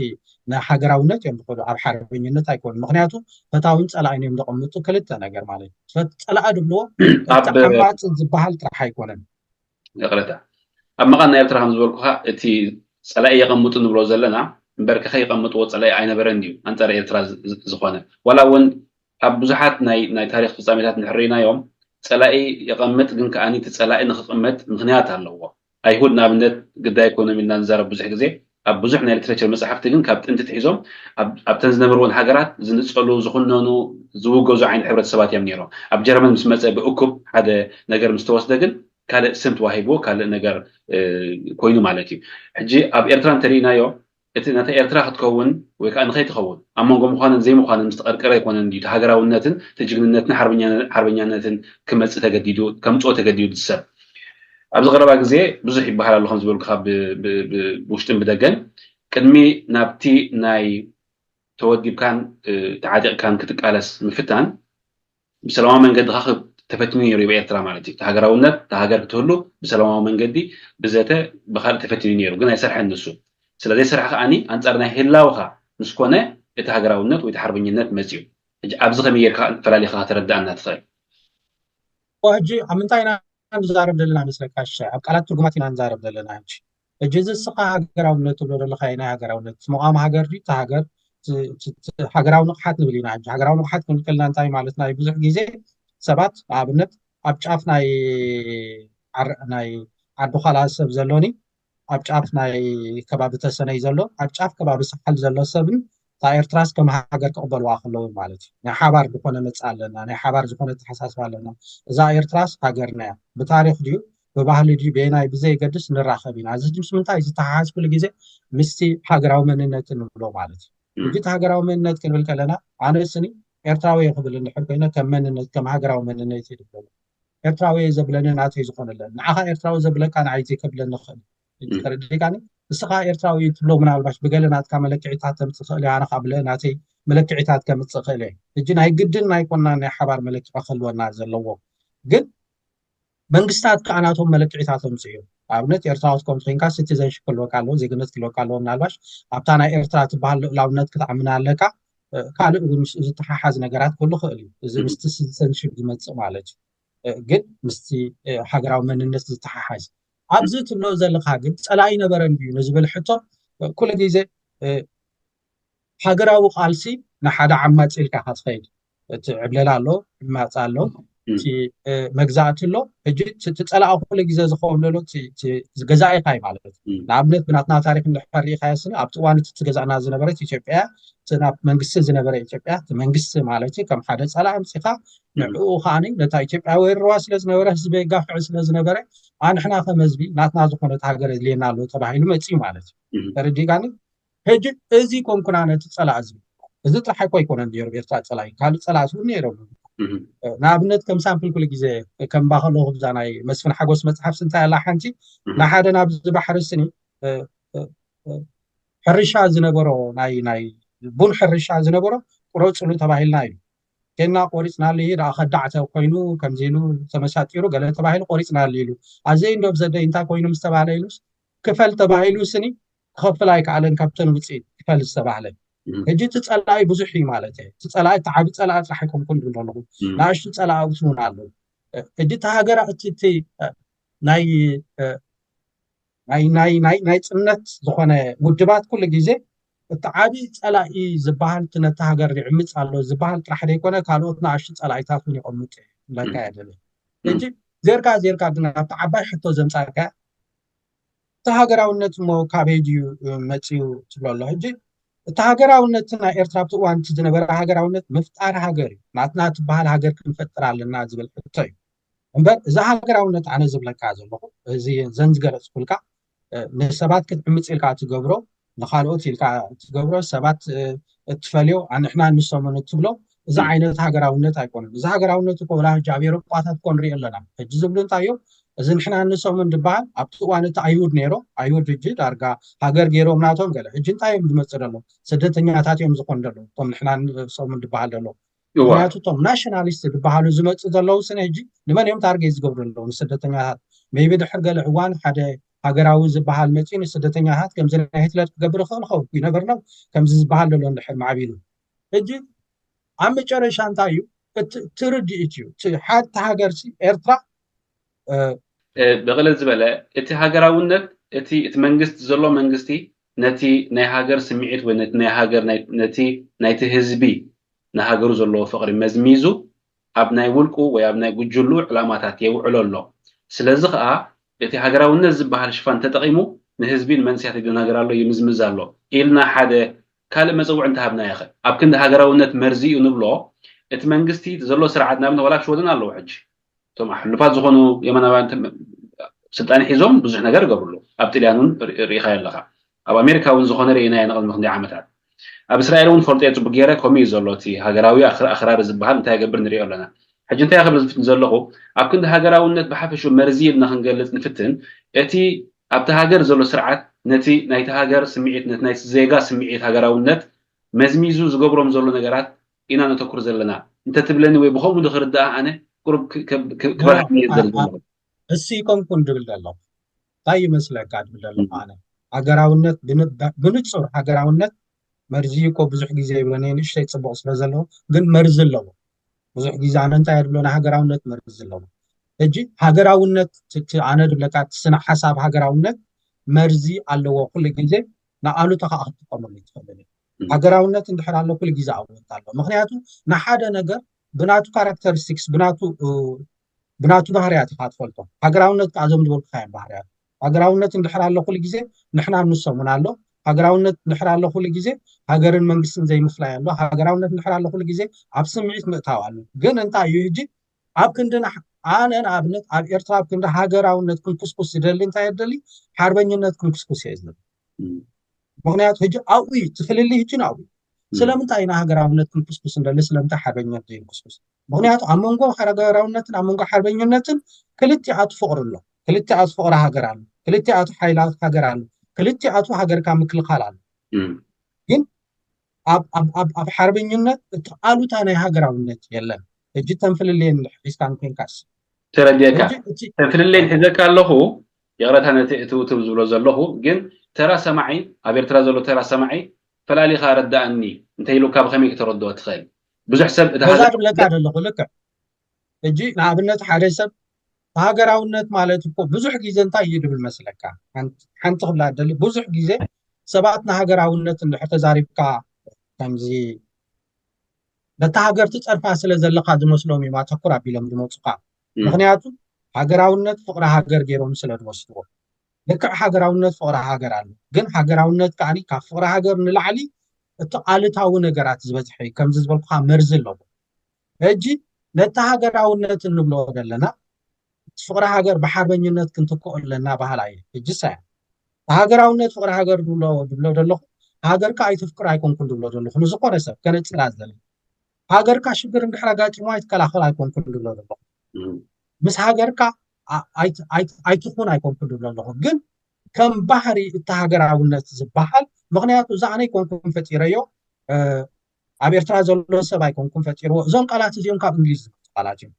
ንሃገራውነት እዮም ዝኸዱ ኣብ ሓርበኝነት ኣይኮኑ። ምክንያቱ ፈታውን ፀላእን እዮም ዘቐምጡ ክልተ ነገር ማለት እዩ። ፀላእ ድብልዎ ዓማፂ ዝበሃል ጥራሕ ኣይኮነን። ይቕረታ ኣብ መቓን ናይ ኤርትራ ከም ዝበልኩኻ እቲ ፀላኢ የቐምጡ ንብሎ ዘለና እምበር ከኸ ይቐምጥዎ ፀላኢ ኣይነበረን ድዩ ኣንፃር ኤርትራ ዝኾነ ዋላ እውን ኣብ ብዙሓት ናይ ናይ ታሪክ ፍፃሜታት ንሕርኢናዮም ፀላኢ የቐምጥ ግን ከዓኒ እቲ ፀላኢ ንክቕመጥ ምክንያት ኣለዎ። ኣይሁድ ንኣብነት ግዳይ ኮይኖም ኢልና ንዛረብ ብዙሕ ግዜ ኣብ ብዙሕ ናይ ሊትሬቸር መፅሓፍቲ ግን ካብ ጥንቲ ትሒዞም ኣብተን ዝነብርዎን ሃገራት ዝንፀሉ ዝኩነኑ ዝውገዙ ዓይነት ሕብረተሰባት እዮም ነይሮም። ኣብ ጀርመን ምስ መፀ ብእኩብ ሓደ ነገር ምስ ተወስደ ግን ካልእ ስም ተዋሂብዎ ካልእ ነገር ኮይኑ ማለት እዩ። ሕጂ ኣብ ኤርትራ እንተሪኢናዮ እቲ ነታ ኤርትራ ክትከውን ወይ ከዓ ንኸይትኸውን ኣብ መንጎ ምዃንን ዘይምዃንን ምስ ተቐርቀረ ኣይኮነን ድዩ እቲ ሃገራውነትን እቲ ጅግንነትን ሓርበኛነትን ክመፅእ ተገዲዱ ከምፅኦ ተገዲዱ እቲ ሰብ ኣብዚ ቀረባ ግዜ ብዙሕ ይበሃል ኣሎ ከም ዝበልኩኻ ብውሽጥን ብደገን ቅድሚ ናብቲ ናይ ተወዲብካን ተዓጢቕካን ክትቃለስ ምፍታን ብሰላማዊ መንገዲ ካ ተፈቲኑ ነይሩ ብ ኤርትራ ማለት እዩ። ሃገራውነት ሃገር ክትህሉ ብሰላማዊ መንገዲ ብዘተ ብካልእ ተፈቲኑ ነይሩ ግን ኣይሰርሐን ንሱ። ስለዘይሰርሐ ከዓኒ ኣንፃር ናይ ህላውካ ምስ ኮነ እቲ ሃገራውነት ወይ ሓርበኝነት መፅዩ። ሕጂ ኣብዚ ከመይ ጌርካ ፈላሊኻ ከተረድኣና ትኽእል? ሕጂ ኣብ ምንታይ ኢና ንዛረብ ዘለና መስለካ? ኣብ ቃላት ትርጉማት ኢና ንዛረብ ዘለና። ሕጂ እዚ እስኻ ሃገራውነት ትብሎ ዘለኻ ናይ ሃገራውነት ምቋም ሃገር ድዩ? እቲ ሃገር ሃገራዊ ንቕሓት ንብል ኢና። ሕጂ ሃገራዊ ንቕሓት ክንብል ከለና እንታይ ማለትና እዩ? ብዙሕ ግዜ ሰባት ንኣብነት ኣብ ጫፍ ናይ ናይ ዓዲ ዃላ ሰብ ዘሎኒ ኣብ ጫፍ ናይ ከባቢ ተሰነይ ዘሎ ኣብ ጫፍ ከባቢ ሳሕል ዘሎ ሰብን እታ ኤርትራስ ከም ሃገር ክቕበልዋ ከለዉ ማለት እዩ። ናይ ሓባር ዝኾነ መፅእ ኣለና፣ ናይ ሓባር ዝኾነ ኣተሓሳስባ ኣለና። እዛ ኤርትራስ ሃገርና እያ። ብታሪኽ ድዩ ብባህሊ ድዩ በየናይ ብዘየገድስ ንራኸብ ኢና። እዚ ምስ ምንታይ ዝተሓሓዝ ኩሉ ግዜ ምስቲ ሃገራዊ መንነት ንብሎ ማለት እዩ። ሕጂ እቲ ሃገራዊ መንነት ክንብል ከለና ኣነ ስኒ ኤርትራዊ እየ ክብል እንድሕር ኮይነ ከም መንነት ከም ሃገራዊ መንነት ይድብሎ ኤርትራዊ እየ ዘብለኒ ናተይ ዝኾነለን ንዓኻ ኤርትራዊ ዘብለካ ንዓይ ዘይከብለኒ ክእል ተረዲካኒ። ንስኻ ኤርትራዊ እዩ ትብሎ ምናልባሽ ብገለ ናትካ መለክዒታት ተምፅእ ክእል ኣነ ካብ ብለ ናተይ መለክዒታት ከምፅእ ክእል እየ። ሕጂ ናይ ግድን ናይ ኮና ናይ ሓባር መለክዒ ክህልወና ዘለዎ ግን መንግስታት ከዓ ናቶም መለክዒታት ኣምፅኡ እዮም። ኣብነት ኤርትራዊ ክትኮን ኮይንካ ሲቲዘንሽፕ ክህልወካ ኣለዎ፣ ዜግነት ክህልወካ ኣለዎ። ምናልባሽ ኣብታ ናይ ኤርትራ ትበሃል ልኡላውነት ክትኣምን ኣለካ። ካልእ እውን ምስ ዝተሓሓዝ ነገራት ክህሉ ክእል እዩ። እዚ ምስቲ ሲቲዘንሽፕ ዝመፅእ ማለት እዩ። ግን ምስቲ ሃገራዊ መንነት ዝተሓሓዝ ኣብዚ ትብሎ ዘለካ ግን ፀላኢ ነበረ እንድዩ ንዝብል ሕቶ ኩሉ ግዜ ሃገራዊ ቃልሲ ንሓደ ዓማፂ ኢልካ ክትኸይድ እቲ ዕብለላ ኣሎ፣ ዕማፂ ኣሎ፣ እቲ መግዛእቲ ኣሎ። ሕጂ እቲ ፀላኢ ኩሉ ግዜ ዝኸውን ዘሎ ገዛኢኻ እዩ ማለት እዩ። ንኣብነት ብናትና ታሪክ እንድሕር ሪኢኻዮ ስኒ ኣብቲ እዋን እቲ ትገዛእና ዝነበረት ኢትዮጵያ እቲ ናብ መንግስቲ ዝነበረ ኢትዮጵያ እቲ መንግስቲ ማለት እዩ ከም ሓደ ፀላኢ ኣምፂኻ ንዕኡ ከዓ ነታ ኢትዮጵያ ወሪርዋ ስለዝነበረ ህዝቢ የጋፍዕ ስለዝነበረ ኣንሕና ከም ህዝቢ ናትና ዝኾነት ሃገር የድልየና ኣሎ ተባሂሉ መፂኡ ማለት እዩ። ተረዲእካኒ? ሕጂ እዚ ኮንኩና ነቲ ፀላእ ዝብል እዚ ጥራሕ እኮ ኣይኮነን ነይሩ ኤርትራ ጸላኢ፣ ካልእ ጸላእቲ እውን ነይሮም። ንኣብነት ከም ሳምፕል ኩሉ ግዜ ከም ባኸሎ ክብዛ ናይ መስፍን ሓጎስ መጽሓፍ ስንታይ ኣላ ሓንቲ፣ ንሓደ ናብዚ ባሕሪ ስኒ ሕርሻ ዝነበሮ ናይ ናይ ቡን ሕርሻ ዝነበሮ ቁረጽሉ ተባሂልና እዩ። ኬና ቆሪጽናሉ እዩ ደኣ፣ ከዳዕተ ኮይኑ ከምዚ ኢሉ ተመሳጢሩ ገለ ተባሂሉ ቆሪጽናሉ ኢሉ። ኣዘይ እንዶ ብዘደይ እንታይ ኮይኑ ምስ ተባህለ ኢሉስ ክፈል ተባሂሉ ስኒ ክኸፍል ኣይከኣለን ካብተን ውፅኢት ክፈል ዝተባህለ። ሕጂ እቲ ጸላኢ ብዙሕ እዩ ማለት እዩ። እቲ ጸላኢ እቲ ዓቢ ጸላኢ ጥራሕ ኣይኮንኩን ዝብል ዘለኹ። ንኣሽቱ ጸላእቲ እውን ኣለዉ። ሕጂ እቲ ሃገራ እቲ ናይ ናይ ናይ ናይ ናይ ጽነት ዝኾነ ውድባት ኩሉ ግዜ እቲ ዓቢ ጸላኢ ዝበሃል እቲ ነቲ ሃገር ይዕምጽ ኣሎ ዝበሃል ጥራሕ ዘይኮነ ካልኦት ንኣሽቱ ጸላኢታት እውን ይቐምጡ ለካ የደለ። ሕጂ ዜርካ ዜርካ ግን ኣብቲ ዓባይ ሕቶ ዘምጻልካ እቲ ሃገራውነት እሞ ካበይ ድዩ መጽዩ ትብሎ ኣሎ። ሕጂ እቲ ሃገራውነት ናይ ኤርትራ ኣብቲ እዋን እቲ ዝነበረ ሃገራውነት ምፍጣር ሃገር እዩ። ናትና ትበሃል ሃገር ክንፈጥር ኣለና ዝብል ሕቶ እዩ። እምበር እዚ ሃገራውነት ኣነ ዝብለካ ዘለኹ እዚ ዘን ዝገለጽኩልካ ንሰባት ክትዕምጽ ኢልካ ትገብሮ፣ ንኻልኦት ኢልካ ትገብሮ፣ ሰባት እትፈልዮ ኣንሕና ንሶምን እትብሎ እዚ ዓይነት ሃገራውነት ኣይኮነን። እዚ ሃገራውነት እኮ ወላ ሕጂ ኣብ ኤሮጳታት እኮ ንሪኦ ኣለና። ሕጂ ዝብሉ እንታይ እዮም? እዚ ንሕና ንሶምን ዝበሃል ኣብቲ እዋን እቲ ኣይሁድ ነይሮ፣ ኣይሁድ ሕጂ ዳርጋ ሃገር ገይሮም ናቶም ገለ። ሕጂ እንታይ እዮም ዝመጽእ ዘለዉ? ስደተኛታት እዮም ዝኾኑ ዘለዉ። እቶም ንሕና ንሶምን ዝበሃል ዘለዉ። ምክንያቱ እቶም ናሽናሊስት ዝበሃሉ ዝመጽእ ዘለዉ ስነ ሕጂ ንመን እዮም ታርጌት ዝገብሩ ዘለዉ? ንስደተኛታት። ሜይቢ ድሕር ገለ እዋን ሓደ ሃገራዊ ዝበሃል መጺኡ ንስደተኛታት ከምዚ ናይ ሂትለር ክገብር ይኽእል ኸውን። ይነበር ነው ከምዚ ዝበሃል ዘሎ እንድሕር ማዕቢሉ። ሕጂ ኣብ መጨረሻ እንታይ እዩ? እቲ ርድኢት እዩ። ሓድቲ ሃገር ሲ ኤርትራ ብቕልል ዝበለ እቲ ሃገራውነት እቲ እቲ መንግስቲ ዘሎ መንግስቲ ነቲ ናይ ሃገር ስምዒት ወይ ነቲ ናይ ሃገር ነቲ ናይቲ ህዝቢ ንሃገሩ ዘለዎ ፍቕሪ መዝሚዙ ኣብ ናይ ውልቁ ወይ ኣብ ናይ ጉጅሉ ዕላማታት የውዕሎ ኣሎ። ስለዚ ከዓ እቲ ሃገራውነት ዝበሃል ሽፋን ተጠቒሙ ንህዝቢ ንመንስያት ይደናገር ኣሎ፣ ይምዝምዝ ኣሎ ኢልና ሓደ ካልእ መፀውዒ እንተሃብና ይኽእል። ኣብ ክንዲ ሃገራውነት መርዚ እዩ ንብሎ፣ እቲ መንግስቲ ዘሎ ስርዓት ንኣብነት ዋላ ኣብ ሽወደን ኣለዎ ሕጂ እቶም ሕሉፋት ዝኾኑ የመናውያን ስልጣን ሒዞም ብዙሕ ነገር ይገብርሉ። ኣብ ጥልያን እውን ርኢኻዮ ኣለኻ። ኣብ ኣሜሪካ እውን ዝኾነ ርኢናዮ ንቕድሚ ክንደይ ዓመታት። ኣብ እስራኤል እውን ፈልጦ ፅቡቅ ገይረ ከምኡ እዩ ዘሎ። እቲ ሃገራዊ ኣኽራሪ ዝበሃል እንታይ ይገብር ንሪኦ ኣለና። ሕጂ እንታይ ክብል ዝፍትን ዘለኹ ኣብ ክንዲ ሃገራውነት ብሓፈሽኡ መርዚ ኢልና ክንገልፅ ንፍትን እቲ ኣብቲ ሃገር ዘሎ ስርዓት ነቲ ናይቲ ሃገር ስምዒት ነቲ ናይቲ ዜጋ ስምዒት ሃገራውነት መዝሚዙ ዝገብሮም ዘሎ ነገራት ኢና ነተኩር ዘለና እንተትብለኒ ወይ ብኸምኡ ዶ ክርዳእ ኣነ ቁሩብ ክበርሃኒ እየ ዝደሊ ዘለኹ። እሱ ይኮንኩን ድብል ዘለኹ እንታይ ይመስለካ ድብል ዘለኹ ኣነ ሃገራውነት ብንጹር ሃገራውነት መርዚ እኮ ብዙሕ ግዜ ይብሎ ንእሽተይ ጽቡቕ ስለ ዘለዎ ግን መርዚ ኣለዎ። ብዙሕ ግዜ ኣነ እንታይ እየ ድብሎ ንሃገራውነት መርዚ ኣለዎ። ሕጂ ሃገራውነት ኣነ ድብለካ ስነ ሓሳብ ሃገራውነት መርዚ ኣለዎ ኩሉ ግዜ ንኣሉታ ከዓ ክትጥቀመሉ ትኽእል። ሃገራውነት እንድሕር ኣሎ ኩሉ ግዜ ኣወንታ ኣሎ። ምክንያቱ ንሓደ ነገር ብናቱ ካራክተሪስቲክስ ብናቱ ብናቱ ባህርያት ኢኻ ትፈልጦ። ሃገራውነት ከዓ እዞም ዝበልኩኻ እዮም ባህርያት። ሃገራውነት እንድሕር ኣሎ ኩሉ ግዜ ንሕና ንሶምን ኣሎ። ሃገራውነት እንድሕር ኣሎ ኩሉ ግዜ ሃገርን መንግስትን ዘይምፍላይ ኣሎ። ሃገራውነት እንድሕር ኣሎ ኩሉ ግዜ ኣብ ስምዒት ምእታው ኣሎ። ግን እንታይ እዩ ሕጂ ኣብ ክንዲ ኣነ ንኣብነት ኣብ ኤርትራ ኣብ ክንዲ ሃገራውነት ክንኩስኩስ ዝደሊ እንታይ የደሊ ሓርበኝነት ክንኩስኩስ እየ ዝብል። ምክንያቱ ሕጂ ኣብኡ እዩ እቲ ፍልልይ ሕጂ ናብኡ እዩ። ስለምንታይ ኢና ሃገራውነት ክንኩስኩስ እንደሊ ስለምንታይ ሓርበኝነት ዘይንኩስኩስ? ምክንያቱ ኣብ መንጎ ሃገራውነትን ኣብ መንጎ ሓርበኝነትን ክልቲኣቱ ፍቅሪ ኣሎ። ክልቲኣቱ ፍቅሪ ሃገር ኣሎ። ክልቲኣቱ ሓይላት ሃገር ኣሎ። ክልቲኣቱ ሃገርካ ምክልኻል ኣሎ። ግን ኣብ ሓርበኝነት እቲ ኣሉታ ናይ ሃገራውነት የለን። ሕጂ ተንፍልልየን ሒዝካን ኮንካስ ተረዲእካ ተንፍልለይን ሒዘካ ኣለኹ። ይቕረታ ነቲ እትውትብ ዝብሎ ዘለኹ ግን ተራ ሰማዒ ኣብ ኤርትራ ዘሎ ተራ ሰማዒ ፈላሊኻ ረዳእኒ እንተኢሉካ ብኸመይ ክተረድኦ ትኽእል? ብዙሕ ሰብ እቲ በዛ ድብለካ ዘለኹ ልክዕ ሕጂ ንኣብነት ሓደ ሰብ ሃገራውነት ማለት እኮ ብዙሕ ግዜ እንታይ እዩ ድብል መስለካ? ሓንቲ ክብላ ደሊ ብዙሕ ግዜ ሰባት ንሃገራውነት እንድሕር ተዛሪብካ ከምዚ ነታ ሃገር ትጸርፋ ስለ ዘለኻ ዝመስሎም እዮም ኣተኩር ኣቢሎም ዝመጹኻ። ምክንያቱ ሃገራውነት ፍቕሪ ሃገር ገይሮም ስለ ዝወስድዎ። ልክዕ ሃገራውነት ፍቕሪ ሃገር ኣሎ፣ ግን ሃገራውነት ከኣ ካብ ፍቕሪ ሃገር ንላዕሊ እቲ ኣሉታዊ ነገራት ዝበዝሐ እዩ። ከምዚ ዝበልኩኻ መርዚ ኣለዎ። ሕጂ ነቲ ሃገራውነት እንብሎ ዘለና ፍቕሪ ሃገር ብሓርበኝነት ክንትክኦ ኣለና በሃላይ እየ። ሕጂ ሳያ ሃገራውነት ፍቕሪ ሃገር ድብሎ ድብሎ ዘለኹ ሃገርካ ኣይተፍቅር ኣይኮንኩን ዝብሎ ዘለኹ ንዝኾነ ሰብ ከነጽራ ዝደሊ። ሃገርካ ሽግር እንድሕር ኣጋጢሞ ኣይትከላኸል ኣይኮንኩን ዝብሎ ዘለኹ። ምስ ሃገርካ ኣይትኹን ኣይኮንኩን ዝብሎ ኣለኹ። ግን ከም ባህሪ እቲ ሃገራውነት ዝበሃል፣ ምክንያቱ እዛ ኣነ ኣይኮንኩን ፈጢረዮ፣ ኣብ ኤርትራ ዘሎ ሰብ ኣይኮንኩን ፈጢርዎ። እዞም ቃላት እዚኦም ካብ እንግሊዝ ዝመፁ ቃላት እዮም።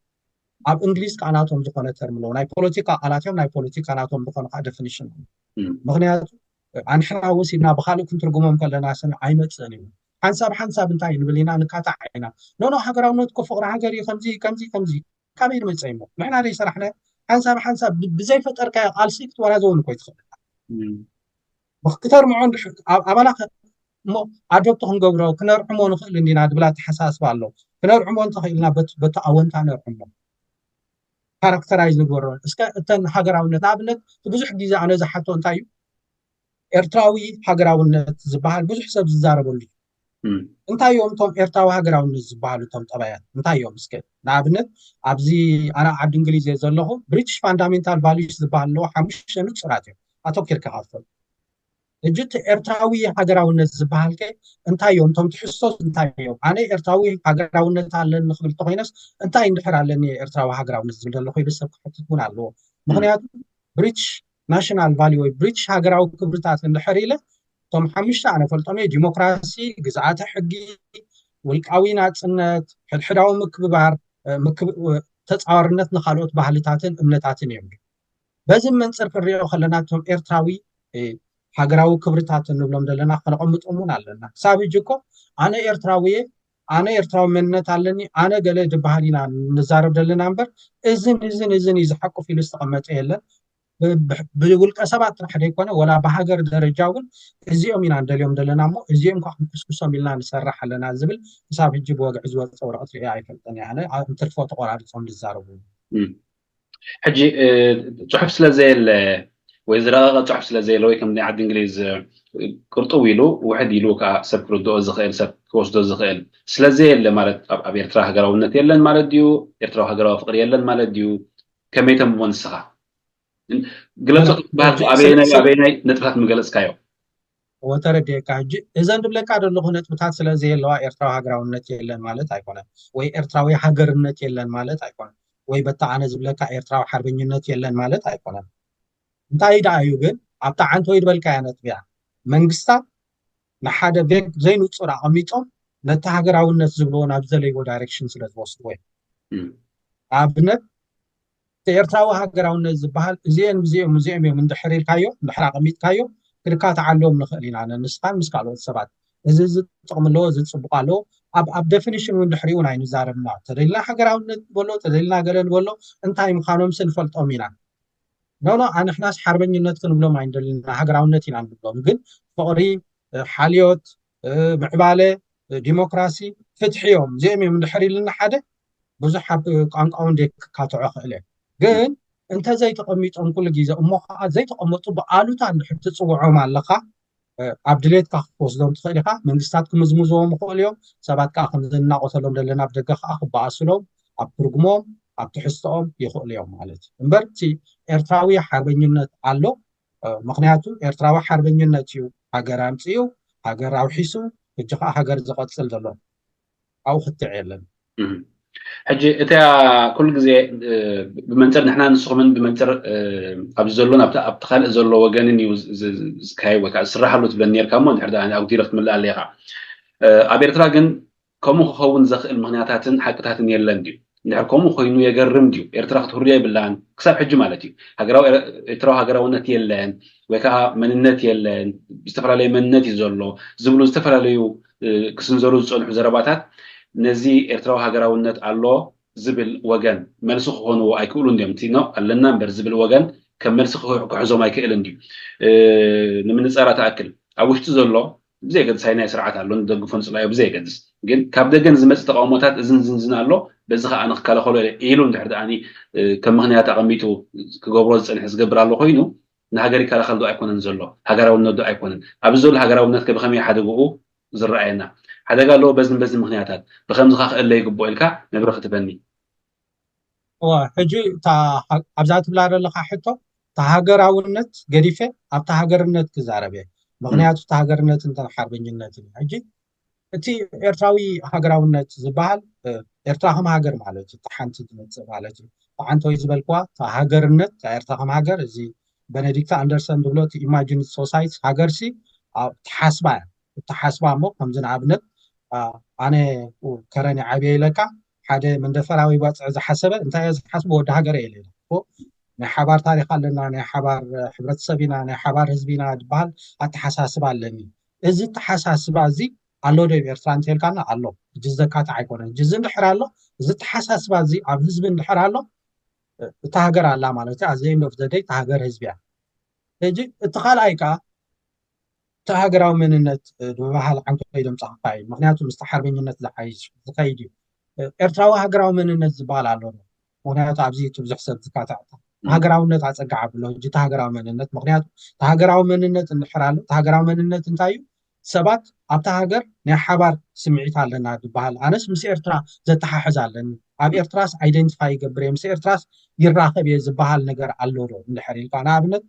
ኣብ እንግሊዝ ከዓ ናቶም ዝኾነ ተርም ኣለዎ። ናይ ፖለቲካ ቃላት እዮም። ናይ ፖለቲካ ናቶም ዝኾነ ከዓ ደፊኒሽን። ምክንያቱ ኣንሕና ወሲድና ብካልእ ክንትርጉሞም ከለና ስን ኣይመፅእን እዩ። ሓንሳብ ሓንሳብ እንታይ ንብል ኢና? ንካታዕ ኢና። ኖኖ፣ ሃገራውነት እኮ ፍቕሪ ሃገር እዩ። ከምዚ ከምዚ ከምዚ ካበይ ንመፀ እሞ ንሕና ዘይሰራሕና ሓንሳብ ሓንሳብ ብዘይፈጠርካዮ ቃልሲ ክትወራዘውን እኮ ይትኽእል። ክተርምዖ ኣባላ እሞ ኣዶፕት ክንገብሮ ክነርዕሞ ንኽእል እንዲና ድብል ኣተሓሳስባ ኣሎ። ክነርዕሞ እንተኽኢልና በቲ ኣወንታ ነርዕሞ፣ ካራክተራይዝ ንግበሮ። እስከ እተን ሃገራውነት ንኣብነት ብዙሕ ግዜ ኣነ ዝሓቶ እንታይ እዩ፣ ኤርትራዊ ሃገራውነት ዝበሃል ብዙሕ ሰብ ዝዛረበሉ እዩ። እንታይ እዮም እቶም ኤርትራዊ ሃገራውነት ዝበሃሉ እቶም ጠባያት እንታይ እዮም? እስከ ንኣብነት ኣብዚ ኣነ ዓዲ እንግሊዝ እየ ዘለኹ፣ ብሪቲሽ ፋንዳሜንታል ቫሉስ ዝበሃል ኣለዎ። ሓሙሽተ ንጹራት እዮም፣ ኣተኪርካ ክትፈልጥ። ሕጂ እቲ ኤርትራዊ ሃገራውነት ዝበሃል ከ እንታይ እዮም? እቶም ትሕዝቶስ እንታይ እዮም? ኣነ ኤርትራዊ ሃገራውነት ኣለኒ ክብል እንተኮይነስ እንታይ እንድሕር ኣለኒ ኤርትራዊ ሃገራውነት ዝብል ዘለኹ ኢሉ ሰብ ክሓትት እውን ኣለዎ። ምክንያቱ ብሪቲሽ ናሽናል ቫልዩ ወይ ብሪቲሽ ሃገራዊ ክብርታት እንድሕር ኢለ እቶም ሓሙሽተ ኣነ ፈልጦም እየ፣ ዲሞክራሲ፣ ግዝኣተ ሕጊ፣ ውልቃዊ ናፅነት፣ ሕድሕዳዊ ምክብባር፣ ተፃዋርነት ንካልኦት ባህልታትን እምነታትን እዮም። በዚ መንፅር ክንሪኦ ከለና እቶም ኤርትራዊ ሃገራዊ ክብርታት እንብሎም ዘለና ከነቐምጦም እውን ኣለና። ክሳብ ሕጂ እኮ ኣነ ኤርትራዊ እየ፣ ኣነ ኤርትራዊ መንነት ኣለኒ፣ ኣነ ገለ ዝበሃል ኢና ንዛረብ ዘለና እምበር እዝን እዝን እዝን እዩ ዝሓቁፍ ኢሉ ዝተቐመጠ የለን። ብውልቀ ሰባት ጥራሕ ዘይኮነ ወላ ብሃገር ደረጃ እውን እዚኦም ኢና ንደልዮም ዘለና እሞ እዚኦም ኳ ክንኩስኩሶም ኢልና ንሰርሕ ኣለና ዝብል ክሳብ ሕጂ ብወግዒ ዝወፀ ወረቐት ሪአ ኣይፈልጠን እየ። ኣነ እንትርፎ ተቆራሪፆም ዝዛረቡ ሕጂ ጽሑፍ ስለ ዘየለ ወይ ዝረቐቐ ጽሑፍ ስለ ዘየለ ወይ ከም ናይ ዓዲ እንግሊዝ ቅርጥው ኢሉ ውሕድ ኢሉ ከዓ ሰብ ክርድኦ ዝኽእል ሰብ ክወስዶ ዝኽእል ስለ ዘየለ ማለት ኣብ ኤርትራ ሃገራውነት የለን ማለት ድዩ? ኤርትራዊ ሃገራዊ ፍቕሪ የለን ማለት ድዩ? ከመይ ተንብቦ ንስኻ? ግለጾ ክትበሃል ኣበየናይ ኣበየናይ ነጥብታት ምገለጽካዮ? ወተረድኤካ ሕጂ እዘን ዝብለካ ዘለኹ ነጥብታት ስለ ዘየለዋ ኤርትራዊ ሃገራውነት የለን ማለት ኣይኮነን፣ ወይ ኤርትራዊ ሃገርነት የለን ማለት ኣይኮነን፣ ወይ በታ ኣነ ዝብለካ ኤርትራዊ ሓርበኝነት የለን ማለት ኣይኮነን። እንታይ ደኣ እዩ ግን ኣብታ ዓንተወይ ዝበልካያ ነጥቢ እያ። መንግስታት ንሓደ ቬግ ዘይንጹር ኣቐሚጦም ነቲ ሃገራውነት ዝብልዎ ናብ ዝደለይዎ ዳይሬክሽን ስለ ዝወስድዎ እዩ። ንኣብነት እቲ ኤርትራዊ ሃገራውነት ዝበሃል እዚኤን እዚኦም እዚኦም እዮም እንድሕር ኢልካዮ እንድሕር ኣቐሚጥካዮ ክድካታዓሎም ንኽእል ኢና ነንስኻን ምስ ካልኦት ሰባት። እዚ እዚ ጥቕሚ ኣለዎ፣ እዚ ፅቡቕ ኣለዎ። ኣብ ኣብ ደፊኒሽን እውን ድሕሪኡ ናይ ንዛረብና ተደልና ሃገራውነት ንበሎ ተደልና ገለ ንበሎ እንታይ ምዃኖም ስንፈልጦም ኢና። ኖኖ ኣንሕናስ ሓርበኝነት ክንብሎም ኣይንደልና ሃገራውነት ኢና ንብሎም። ግን ፍቕሪ፣ ሓልዮት፣ ምዕባለ፣ ዲሞክራሲ፣ ፍትሒ እዮም እዚኦም እዮም እንድሕር ኢልና ሓደ ብዙሕ ኣብ ቋንቋውን ዘይክካትዖ ክእል እየ። ግን እንተዘይተቐሚጦም ኩሉ ግዜ እሞ ከዓ ዘይተቐመጡ ብኣሉታ እንድሕር ትፅውዖም ኣለካ ኣብ ድሌትካ ክትወስዶም ትኽእል ኢኻ። መንግስታት ክምዝምዝዎም ይኽእሉ እዮም። ሰባት ከዓ ከምዚ እናቆተሎም ዘለና ብደገ ከዓ ክበኣስሎም ኣብ ትርጉሞም ኣብ ትሕዝቶኦም ይኽእሉ እዮም ማለት እዩ። እምበር እቲ ኤርትራዊ ሓርበኝነት ኣሎ። ምክንያቱ ኤርትራዊ ሓርበኝነት እዩ ሃገር ኣምፅኡ፣ ሃገር ኣውሒሱ፣ ሕጂ ከዓ ሃገር ዝቐፅል ዘሎ። ኣብኡ ክትዕ የለን። ሕጂ እታ ኩሉ ግዜ ብመንፅር ንሕና ንስኹምን ብመንፅር ኣብዚ ዘሎን ኣብቲ ካልእ ዘሎ ወገንን እዩ ዝካየድ ወይ ከዓ ዝስራሓሉ ትብለኒ ነርካ እሞ እንድሕር ኣጉዲለ ክትምልኣለ ኢኻ። ኣብ ኤርትራ ግን ከምኡ ክኸውን ዘኽእል ምክንያታትን ሓቅታትን የለን ድዩ? እንድሕር ከምኡ ኮይኑ የገርም ድዩ? ኤርትራ ክትህሉ የብላን ክሳብ ሕጂ ማለት እዩ። ኤርትራዊ ሃገራውነት የለን ወይ ከዓ መንነት የለን፣ ዝተፈላለየ መንነት እዩ ዘሎ ዝብሉ ዝተፈላለዩ ክስንዘሩ ዝፀንሑ ዘረባታት ነዚ ኤርትራዊ ሃገራውነት ኣሎ ዝብል ወገን መልሲ ክኾንዎ ኣይክእሉን ድዮም? እቲ ኣለና እምበር ዝብል ወገን ከም መልሲ ክሕዞም ኣይክእልን ድዩ? ንምንፃራ ትኣክል ኣብ ውሽጢ ዘሎ ብዘየገድስ ኣይናይ ስርዓት ኣሎ ንደግፎ ንፅላዮ ብዘየገድስ ግን ካብ ደገ ንዝመፅእ ተቃውሞታት እዝን ዝንዝን ኣሎ በዚ ከዓ ንክከላኸሎ ኢሉ እንድሕር ደኣኒ ከም ምክንያት ኣቐሚጡ ክገብሮ ዝፀንሐ ዝገብር ኣሎ ኮይኑ ንሃገር ይከላኸል ዶ ኣይኮነን ዘሎ ሃገራውነት ዶ ኣይኮነን ኣብዚ ዘሎ ሃገራውነት ከ ብከመይ ሓደግኡ ዝረኣየና ሓደጋ ኣለዎ በዝን በዝን ምክንያታት ብከምዚ ካ ክእለ ይግብኦ ኢልካ መብርህ ክትበኒ እዋ ሕጂ ኣብዛ ትብላ ዘለካ ሕቶ ተሃገራውነት ገዲፈ ኣብታ ሃገርነት ክዛረብ እየ። ምክንያቱ እቲ ሃገርነት እንተ ሓርበኝነት እዩ። ሕጂ እቲ ኤርትራዊ ሃገራውነት ዝበሃል ኤርትራ ከም ሃገር ማለት እዩ። ሓንቲ ዝመፅእ ማለት እዩ። ተዓንቶይ ዝበልክዋ ሃገርነት ኤርትራ ከም ሃገር፣ እዚ በነዲክት ኣንደርሰን ዝብሎ ኢማጂን ሶሳይቲ ሃገርሲ ተሓስባ እያ። እተሓስባ እሞ ከምዚ ንኣብነት ኣነ ከረን ዓብየ ኢለካ ሓደ መንደፈራዊ ባፅዕ ዝሓሰበ እንታይ ዝሓስቡ ወዲ ሃገር እየ ኢለ ናይ ሓባር ታሪክ ኣለና፣ ናይ ሓባር ሕብረተሰብ ኢና፣ ናይ ሓባር ህዝቢ ኢና ዝበሃል ኣተሓሳስባ ኣለኒ። እዚ ኣተሓሳስባ እዚ ኣሎ ዶ ኤርትራ እንተልካና ኣሎ። እዚ ዘካትዕ ኣይኮነን። እዚ እንድሕር ኣሎ፣ እዚ ኣተሓሳስባ እዚ ኣብ ህዝቢ እንድሕር ኣሎ እታ ሃገር ኣላ ማለት እያ። ኣዘይ እንዶ ዘደይ እታ ሃገር ህዝቢ እያ። ሕጂ እቲ ካልኣይ ከዓ እቲ ሃገራዊ መንነት ብባህል ዓንቶ ይደምፃካ እዩ። ምክንያቱ ምስቲ ሓርበኝነት ዝሓይሽ ዝኸይድ እዩ። ኤርትራዊ ሃገራዊ መንነት ዝበሃል ኣሎ። ምክንያቱ ኣብዚ እቲ ብዙሕ ሰብ ዝካታዕ ሃገራውነት ኣፀጋዕ ኣብሎ ሕጂ እቲ ሃገራዊ መንነት። ምክንያቱ እቲ ሃገራዊ መንነት እንድሕር ኣሎ፣ እቲ ሃገራዊ መንነት እንታይ እዩ? ሰባት ኣብታ ሃገር ናይ ሓባር ስምዒት ኣለና ዝበሃል። ኣነስ ምስ ኤርትራ ዘተሓሕዝ ኣለኒ፣ ኣብ ኤርትራስ ኣይደንቲፋይ ይገብር እየ፣ ምስ ኤርትራስ ይራኸብ እየ ዝበሃል ነገር ኣሎ ዶ እንድሕር ኢልካ ንኣብነት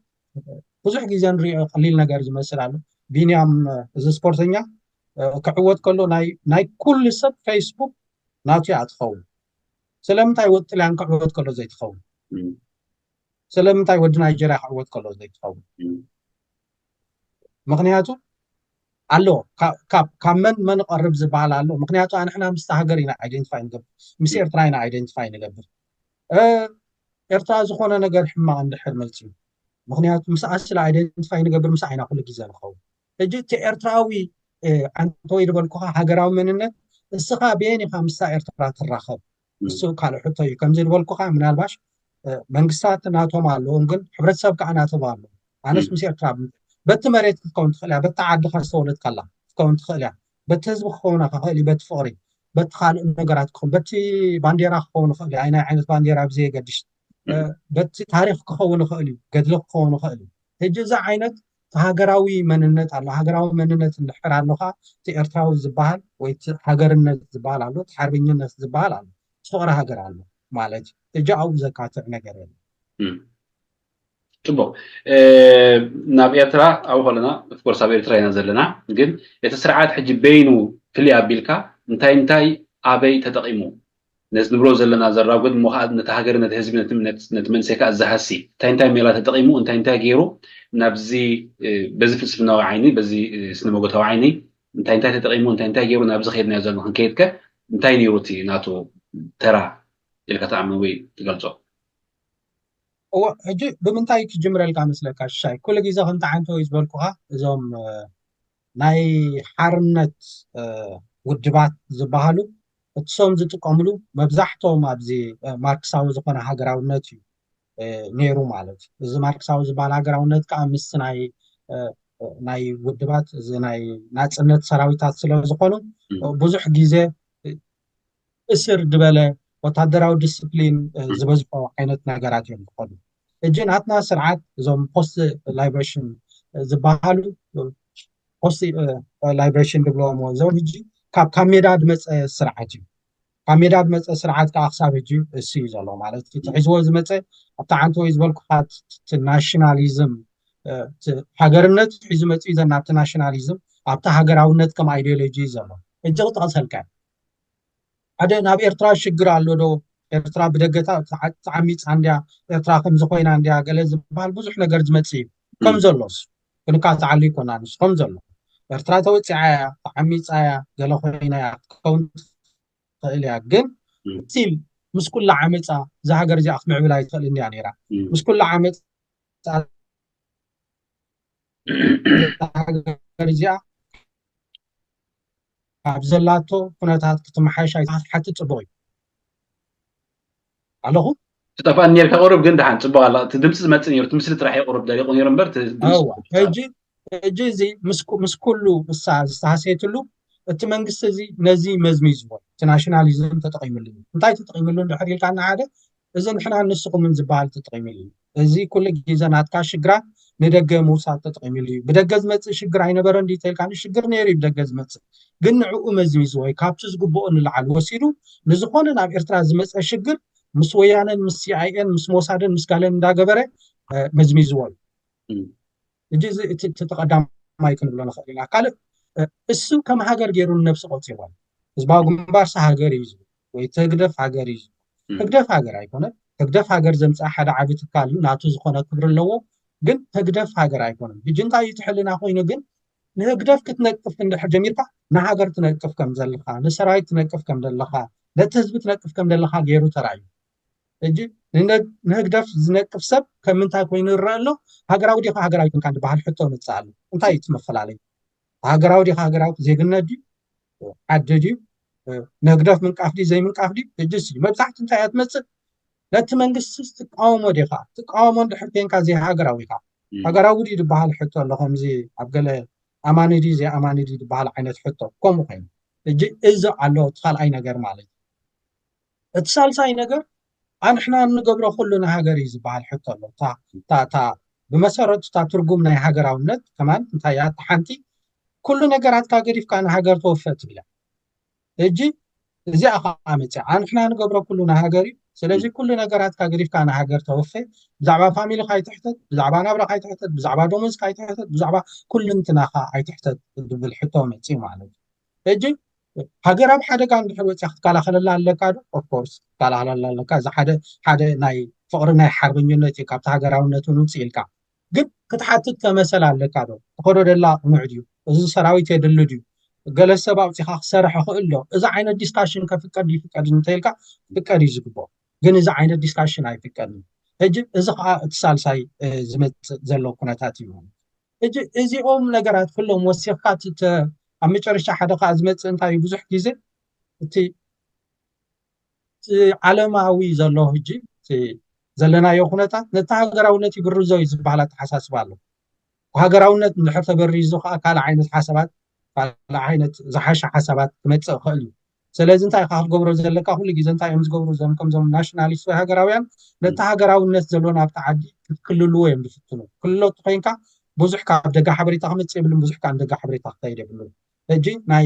ብዙሕ ግዜ ንሪኦ ቀሊል ነገር ዝመስል ኣሎ። ቢንያም እዚ ስፖርተኛ ክዕወት ከሎ ናይ ኩሉ ሰብ ፌስቡክ ናቱ እያ ትኸውን። ስለምንታይ ወዲ ጥልያን ክዕወት ከሎ ዘይትኸውን? ስለምንታይ ወዲ ናይጀርያ ክዕወት ከሎ ዘይትኸውን? ምክንያቱ ኣሎ ካብ መን መን ቀርብ ዝበሃል ኣሎ። ምክንያቱ ኣንሕና ምስ ሃገር ኢና ኣይደንቲፋይ ንገብር፣ ምስ ኤርትራ ኢና ኣይደንቲፋይ ንገብር። ኤርትራ ዝኾነ ነገር ሕማቕ እንድሕር መፅዩ፣ ምክንያቱ ምስ ኣስላ ኣይደንቲፋይ ንገብር፣ ምስ ኣይና ኩሉ ግዜ ንኸውን። ሕጂ እቲ ኤርትራዊ ኣንተ ወይ ዝበልኩኻ ሃገራዊ መንነት እስኻ በየን ኢኻ ምስታ ኤርትራ ትራኸብ? እሱ ካልእ ሕቶ እዩ። ከምዚ ዝበልኩኻ ምናልባሽ መንግስታት ናቶም ኣለዎም፣ ግን ሕብረተሰብ ከዓ ናቶም ኣሎ። ኣነስ ምስ ኤርትራ በቲ መሬት ክትከውን ትኽእል እያ፣ በቲ ዓድኻ ዝተወለድካላ ክትከውን ትኽእል እያ፣ በቲ ህዝቢ ክኸውን ክኽእል እዩ፣ በቲ ፍቕሪ፣ በቲ ካልእ ነገራት ክኸውን፣ በቲ ባንዴራ ክኸውን ይኽእል እዩ። ኣይናይ ዓይነት ባንዴራ ብዘየገድሽ በቲ ታሪክ ክኸውን ይኽእል እዩ፣ ገድሊ ክኸውን ይኽእል እዩ። ሕጂ እዚ ዓይነት ሃገራዊ መንነት ኣሎ። ሃገራዊ መንነት እንድሕር ኣሎካ እቲ ኤርትራዊ ዝበሃል ወይ እቲ ሃገርነት ዝበሃል ኣሎ፣ እቲ ሓርበኝነት ዝበሃል ኣሎ፣ ፍቕሪ ሃገር ኣሎ ማለት እዩ። ሕጂ ኣብኡ ዘካትዕ ነገር የለን። ፅቡቅ። ናብ ኤርትራ ኣብኡ ከለና ኦፍኮርስ ኣብ ኤርትራ ኢና ዘለና፣ ግን እቲ ስርዓት ሕጂ በይኑ ፍልይ ኣቢልካ እንታይ እንታይ ኣበይ ተጠቂሙ ነዚ ንብሎ ዘለና ዘራጉድ እሞ ከዓ ነቲ ሃገር ነቲ ህዝቢ ነቲ መንሰይ ከዓ ዝሃሲ እንታይ እንታይ ሜላ ተጠቂሙ እንታይ እንታይ ገይሩ ናብዚ በዚ ፍልስፍናዊ ዓይኒ በዚ ስነመጎታዊ ዓይኒ እንታይ እንታይ ተጠቂሙ እንታይ እንታይ ገይሩ ናብዚ ከይድናዮ ዘሎ ክንከይድከ እንታይ ነይሩ እቲ ናቱ ተራ ኢልካ ትኣምን ወይ ትገልፆ? እዎ ሕጂ ብምንታይ ክጅምረልካ መስለካ ሽሻይ? ኩሉ ግዜ ከምቲ ዓንተ ወይ ዝበልኩኻ እዞም ናይ ሓርነት ውድባት ዝበሃሉ እቲ ሶም ዝጥቀምሉ መብዛሕቶም ኣብዚ ማርክሳዊ ዝኾነ ሃገራውነት እዩ ነይሩ ማለት እዩ። እዚ ማርክሳዊ ዝበሃል ሃገራውነት ከዓ ምስ ናይ ናይ ውድባት እዚ ናይ ናፅነት ሰራዊታት ስለ ዝኾኑ ብዙሕ ግዜ እስር ዝበለ ወታደራዊ ዲስፕሊን ዝበዝሖ ዓይነት ነገራት እዮም ዝኾኑ። ሕጂ ናትና ስርዓት እዞም ፖስት ላይብሬሽን ዝበሃሉ ፖስት ላይብሬሽን ዝብለዎም እዞም ሕጂ ካብ ካብ ሜዳ ዝመፀ ስርዓት እዩ። ካብ ሜዳ ዝመፀ ስርዓት ከዓ ክሳብ ሕጂ እሱ እዩ ዘሎ ማለት እዩ። ሒዝዎ ዝመፀ ኣብቲ ዓንተ ወይ ዝበልኩካ ናሽናሊዝም ሃገርነት ሒዙ መፅኡ ዘና ኣብቲ ናሽናሊዝም ኣብቲ ሃገራውነት ከም ኣይዲዮሎጂ እዩ ዘሎ። ሕጂ ክጠቕሰልካ ሓደ ናብ ኤርትራ ሽግር ኣሎ ዶ? ኤርትራ ብደገታ ተዓሚፃ እንድያ፣ ኤርትራ ከምዚ ኮይና እንድያ ገለ ዝበሃል ብዙሕ ነገር ዝመፅእ እዩ። ከም ዘሎስ ክንካ ተዓሉ ይኮና ንሱ ከም ዘሎ ኤርትራ ተወፂዓ እያ፣ ተዓሚፃ እያ፣ ገለ ኮይና እያ ክትከውን ትኽእል እያ። ግን ስቲል ምስ ኩላ ዓመፃ እዛ ሃገር እዚኣ ክትምዕብል ኣይትኽእል እንድያ ነይራ። ምስ ኩላ ዓመፃ እዛ ሃገር እዚኣ ካብ ዘላቶ ኩነታት ክትመሓየሽ ኣይትሓትት ፅቡቅ እዩ ኣለኹ። ትጠፋእኒ ነርካ ቁሩብ ግን ደሓን ፅቡቅ ኣላ። እቲ ድምፂ ዝመፅእ ነይሩ፣ እቲ ምስሊ ጥራሕ እዩ ቁሩብ ደሪቁ ነይሩ እምበር እቲ ድምፂ እዋ፣ ሕጂ ሕጂ እዚ ምስ ኩ- ምስ ኩሉ እሳ ዝተሃሰየትሉ እቲ መንግስቲ እዚ ነዚ መዝሚዝዎ እቲ ናሽናሊዝም ተጠቂምሉ እዩ። እንታይ ተጠቂምሉ እንድሕር ኢልካ ሓደ እዚ ንሕና ንስኹምን ዝበሃል ተጠቂምሉ እዩ። እዚ ኩሉ ግዜ ናትካ ሽግራት ንደገ ምውሳድ ተጠቂምሉ እዩ። ብደገ ዝመፅእ ሽግር ኣይነበረ እንዲ ተልካ ሽግር ነይሩ እዩ ብደገ ዝመፅእ ግን ንዕኡ መዝሚዝዎ እዩ። ካብቲ ዝግብኦ ንላዕሊ ወሲዱ ንዝኾነ ናብ ኤርትራ ዝመፀ ሽግር ምስ ወያነን ምስ ሲኣይኤን ምስ ሞሳድን ምስ ጋለን እንዳገበረ መዝሚዝዎ እዩ። ሕጂ እዚ እቲ ተቀዳማይ ቀዳማይ ክንብሎ ንኽእል ኢና። ካልእ እሱ ከም ሃገር ገይሩ ንነብሱ ቆፂርዋ። ህዝባዊ ግንባርሲ ሃገር እዩ ዝብል ወይ ህግደፍ ሃገር እዩ ዝብል። ህግደፍ ሃገር ኣይኮነን። ህግደፍ ሃገር ዘምፅኣ ሓደ ዓቢ ትካል እዩ፣ ናቱ ዝኾነ ክብሪ ኣለዎ። ግን ህግደፍ ሃገር ኣይኮነን። ብጅንታ እዩ ትሕልና ኮይኑ ግን ንህግደፍ ክትነቅፍ እንድሕር ጀሚርካ ንሃገር ትነቅፍ ከም ዘለኻ፣ ንሰራዊት ትነቅፍ ከም ዘለኻ፣ ነቲ ህዝቢ ትነቅፍ ከም ዘለኻ ገይሩ ተራእዩ። ሕጂ ንህግደፍ ዝነቅፍ ሰብ ከም ምንታይ ኮይኑ ይረአ ኣሎ? ሃገራዊ ዲኻ ሃገራዊ ኮንካ ዝበሃል ሕቶ መፅእ ኣሎ። እንታይ እዩ እቲ መፈላለዩ? ሃገራዊ ዲኻ ሃገራዊ ዜግነት ድዩ? ዓዲ ድዩ? ንህግደፍ ምንቃፍ ድዩ ዘይምንቃፍ ድዩ? ሕጂ መብዛሕቲ እንታይ እያ ትመፅእ? ነቲ መንግስቲ ትቃወሞ ዲኻ? ትቃወሞ እንድሕር ኮንካ ዘይሃገራዊ ኢኻ። ሃገራዊ ድዩ ዝበሃል ሕቶ ኣሎ። ከምዚ ኣብ ገለ ኣማኒ ድዩ ዘይኣማኒ ድዩ ዝበሃል ዓይነት ሕቶ ከምኡ ኮይኑ። ሕጂ እዚ ኣሎ እቲ ካልኣይ ነገር ማለት እዩ። እቲ ሳልሳይ ነገር ኣንሕና እንገብሮ ኩሉ ንሃገር እዩ ዝበሃል ሕቶ ኣሎ። እታ ብመሰረቱ እታ ትርጉም ናይ ሃገራውነት ከማን እንታይ እያ? እታ ሓንቲ ኩሉ ነገራትካ ገዲፍካ ንሃገር ተወፈ ትብል እያ። ሕጂ እዚኣ ከዓ መፅያ ኣንሕና ንገብሮ ኩሉ ንሃገር እዩ። ስለዚ ኩሉ ነገራትካ ገዲፍካ ንሃገር ተወፈ። ብዛዕባ ፋሚሊካ ኣይትሕተት፣ ብዛዕባ ናብራካ ኣይትሕተት፣ ብዛዕባ ደሞዝካ ኣይትሕተት፣ ብዛዕባ ኩልንትናካ ኣይትሕተት ዝብል ሕቶ መፅዩ ማለት እዩ። ሕጂ ሃገር ኣብ ሓደጋ እንድሕር ወፂኣ ክትከላኸለላ ኣለካ ዶ? ኦፍኮርስ ክትከላኸለላ ኣለካ። እዚ ሓደ ሓደ ናይ ፍቕሪ ናይ ሓርበኝነት እዩ። ካብቲ ሃገራውነት እውን ውፅእ ኢልካ ግን ክትሓትት ከመሰል ኣለካ ዶ? ተኸዶ ደላ ቅኑዕ ድዩ? እዚ ሰራዊት የድሊ ድዩ? ገለ ሰብ ኣውፂኻ ክሰርሕ ይኽእል ዶ? እዚ ዓይነት ዲስካሽን ከፍቀድ ይፍቀድ እንተኢልካ ፍቀድ እዩ ዝግብኦ። ግን እዚ ዓይነት ዲስካሽን ኣይፍቀድን። ሕጂ እዚ ከዓ እቲ ሳልሳይ ዝመፅእ ዘሎ ኩነታት እዩ። ሕጂ እዚኦም ነገራት ኩሎም ወሲኽካ ኣብ መጨረሻ ሓደ ከዓ ዝመፅእ እንታይ እዩ? ብዙሕ ግዜ እቲ ዓለማዊ ዘሎ ሕጂ ዘለናዮ ኩነታት ነቲ ሃገራውነት ይብርዞ እዩ ዝበሃል ኣተሓሳስባ ኣሎ። ሃገራውነት እንድሕር ተበሪዙ ከዓ ካልእ ዓይነት ሓሳባት ካልእ ዓይነት ዝሓሸ ሓሳባት ክመፅእ ይኽእል እዩ። ስለዚ እንታይ ኢኻ ክትገብሮ ዘለካ? ኩሉ ግዜ እንታይ እዮም ዝገብሩ እዞም ከምዞም ናሽናሊስት ወይ ሃገራውያን? ነቲ ሃገራውነት ዘሎ ናብቲ ዓዲ ክትክልልዎ እዮም ዝፍትኑ። ክልሎ እንተኮይንካ ብዙሕ ካብ ደጋ ሓበሬታ ክመፅእ የብሉን፣ ብዙሕ ካብ ደጋ ሓበሬታ ክኸይድ የብሉን። ሕጂ ናይ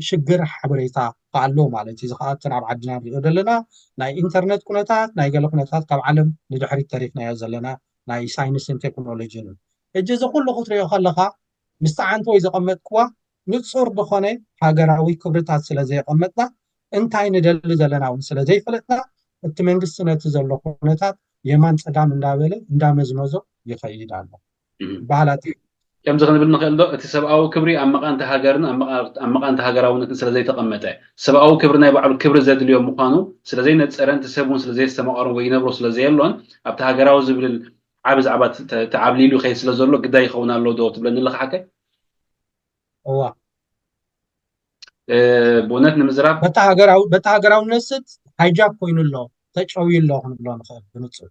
ሽግር ሓበሬታ ኣሎ ማለት እዩ። እዚ ከዓ እተን ኣብ ዓድና ንሪኦ ዘለና ናይ ኢንተርነት ኩነታት ናይ ገለ ኩነታት ካብ ዓለም ንድሕሪት ተሪፍናዮ ዘለና ናይ ሳይንስን ቴክኖሎጂን እዩ። ሕጂ እዚ ኩሉ ክትሪኦ ከለካ ምስ ተዓንተ ወይ ዘቐመጥክዋ ንፁር ዝኾነ ሃገራዊ ክብርታት ስለ ዘየቐመጥና እንታይ ንደሊ ዘለና እውን ስለ ዘይፈለጥና እቲ መንግስቲ ነቲ ዘሎ ኩነታት የማን ፀጋም እንዳበለ እንዳመዝመዞ ይኸይድ ኣሎ። ባህላት ከምዚ ክንብል ንኽእል ዶ? እቲ ሰብኣዊ ክብሪ ኣብ መቓንቲ ሃገርን ኣብ መቓንቲ ሃገራውነትን ስለ ዘይተቐመጠ ሰብኣዊ ክብሪ ናይ ባዕሉ ክብሪ ዘድልዮ ምዃኑ ስለ ዘይነፀረን እቲ ሰብ እውን ስለ ዘየስተማቐሮን ወይ ይነብሮ ስለ ዘየሎን ኣብቲ ሃገራዊ ዝብል ዓቢ ዛዕባ ተዓብሊሉ ይኸይድ ስለ ዘሎ ግዳይ ይኸውን ኣሎ ዶ ትብለኒ ኣለኻ ሓቀይ? እዋ ብእውነት ንምዝራብ በታ ሃገራውነት ስት ሃይጃክ ኮይኑ ኣሎ ተጨውዩ ኣሎ ክንብሎ ንኽእል ብንፁር።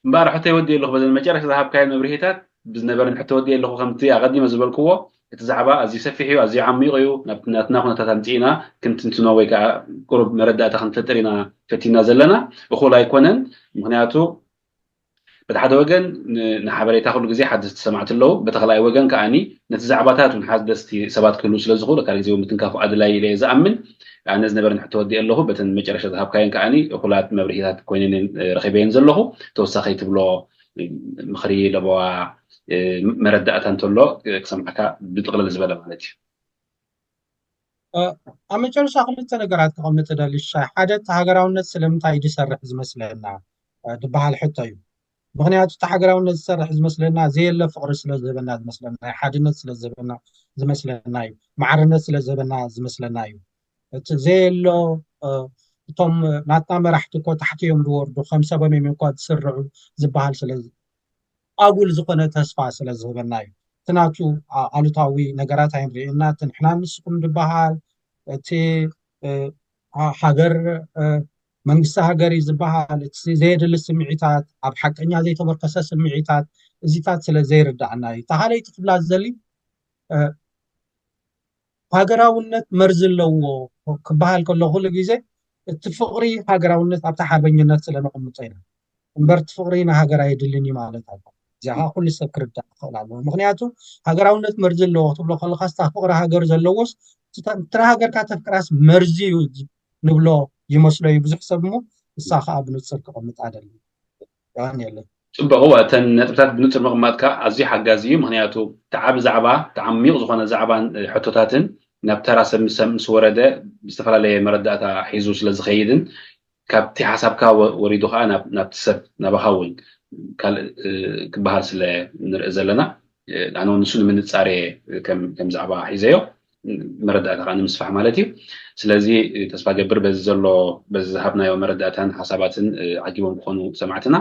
እምበኣር ሕቶ ይወዲ ኣለኹ በዘን መጨረሻ ዝሃብካዮ መብርሂታት ብዝነበረን ሕቶ ወዲ ኣለኹ ከምቲ ኣቐዲመ ዝበልክዎ እቲ ዛዕባ ኣዝዩ ሰፊሕ እዩ ኣዝዩ ዓሚቕ እዩ ናብቲ ናትና ኩነታት ኣምፂእና ክንትንትኖ ወይ ከዓ ቁሩብ መረዳእታ ክንፈጥር ኢና ፈቲና ዘለና። እኹል ኣይኮነን። ምክንያቱ በቲ ሓደ ወገን ንሓበሬታ ኩሉ ግዜ ሓደስቲ ሰማዕቲ ኣለዉ። በቲ ካልኣይ ወገን ከዓኒ ነቲ ዛዕባታት እውን ሓደስቲ ሰባት ክህልዉ ስለ ዝኽእሉ ካልእ ግዜ እውን ምትንካፉ ኣድላይ ኢለ እየ ዝኣምን። ኣነ ዝነበረን ሕቶ ወዲእ ኣለኹ። በተን መጨረሻ ዝሃብካየን ከዓኒ እኹላት መብርሂታት ኮይነን ረኺበየን ዘለኹ። ተወሳኺ ትብሎ ምኽሪ ለበዋ መረዳእታ እንተሎ ክሰምዓካ ብጥቕልል ዝበለ ማለት እዩ። ኣብ መጨረሻ ክልተ ነገራት ክቐምጥ እደሊ። ሻይ ሓደ እቲ ሃገራውነት ስለምንታይ ድሰርሕ ዝመስለና ዝበሃል ሕቶ እዩ። ምክንያቱ እቲ ሃገራውነት ዝሰርሕ ዝመስለና ዘየለ ፍቕሪ ስለ ዝህበና ዝመስለና እዩ። ሓድነት ስለ ዝህበና ዝመስለና እዩ። ማዕርነት ስለ ዝህበና ዝመስለና እዩ። እቲ ዘየሎ እቶም ናትና መራሕቲ እኮ ታሕቲ እዮም ዝወርዱ፣ ከም ሰቦም እዮም እኳ ዝስርዑ ዝበሃል ስለ ኣጉል ዝኾነ ተስፋ ስለ ዝህበና እዩ። እቲ ናቱ ኣሉታዊ ነገራት ኣይንርእየና። እቲ ንሕና ንስኹም ዝበሃል እቲ ሃገር መንግስቲ ሃገር እዩ ዝበሃል እቲ ዘየድሊ ስምዒታት ኣብ ሓቀኛ ዘይተመርከሰ ስምዒታት እዚታት ስለ ዘይርዳእና እዩ። ተኻለይቲ ክብላ ዝደሊ ሃገራውነት መርዚ ኣለዎ ክበሃል ከሎ ኩሉ ግዜ እቲ ፍቕሪ ሃገራውነት ኣብቲ ሓርበኝነት ስለ ነቕምጦ ኢና። እምበር እቲ ፍቕሪ ንሃገር ኣየድልን እዩ ማለት ኣይኮነን። እዚኣ ከዓ ኩሉ ሰብ ክርዳእ ክኽእል ኣለዎ። ምክንያቱ ሃገራውነት መርዚ ኣለዎ ክትብሎ ከለካ ስታ ፍቕሪ ሃገር ዘለዎስ እቲ ሃገርካ ተፍቅራስ መርዚ እዩ ንብሎ ይመስሎ እዩ ብዙሕ ሰብ እሞ እሳ ከዓ ብንፅር ክቐምጥ ኣደሊ። የለን ጽቡቕ፣ እተን ነጥብታት ብንጹር ምቕማጥካ ኣዝዩ ሓጋዚ እዩ። ምኽንያቱ እቲ ዓቢ ዛዕባ፣ እቲ ዓሚቕ ዝኾነ ዛዕባን ሕቶታትን ናብ ተራ ሰብ ምስ ወረደ ብዝተፈላለየ መረዳእታ ሒዙ ስለ ዝኸይድን ካብቲ ሓሳብካ ወሪዱ ከዓ ናብቲ ሰብ ናባኻ እውን ካልእ ክበሃል ስለ ንርኢ ዘለና ኣነ ንሱ ንምንጻር ከም ዛዕባ ሒዘዮ መረዳእታ ከዓ ንምስፋሕ ማለት እዩ። ስለዚ ተስፋ ገብር በዚ ዘሎ በዚ ዝሃብናዮ መረዳእታን ሓሳባትን ዓጊቦም ክኾኑ ሰማዕትና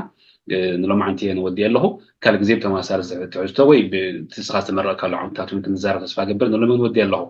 ንሎማዓንቲ እየ ንወዲ ኣለኹ። ካልእ ግዜ ብተመሳሳሊ ትሕዝቶ ወይ ብትስኻ ዝተመረቕካሉ ዓውድታት እውን ክንዛረብ ተስፋ ገብር። ንሎሚ ንወዲ ኣለኹ።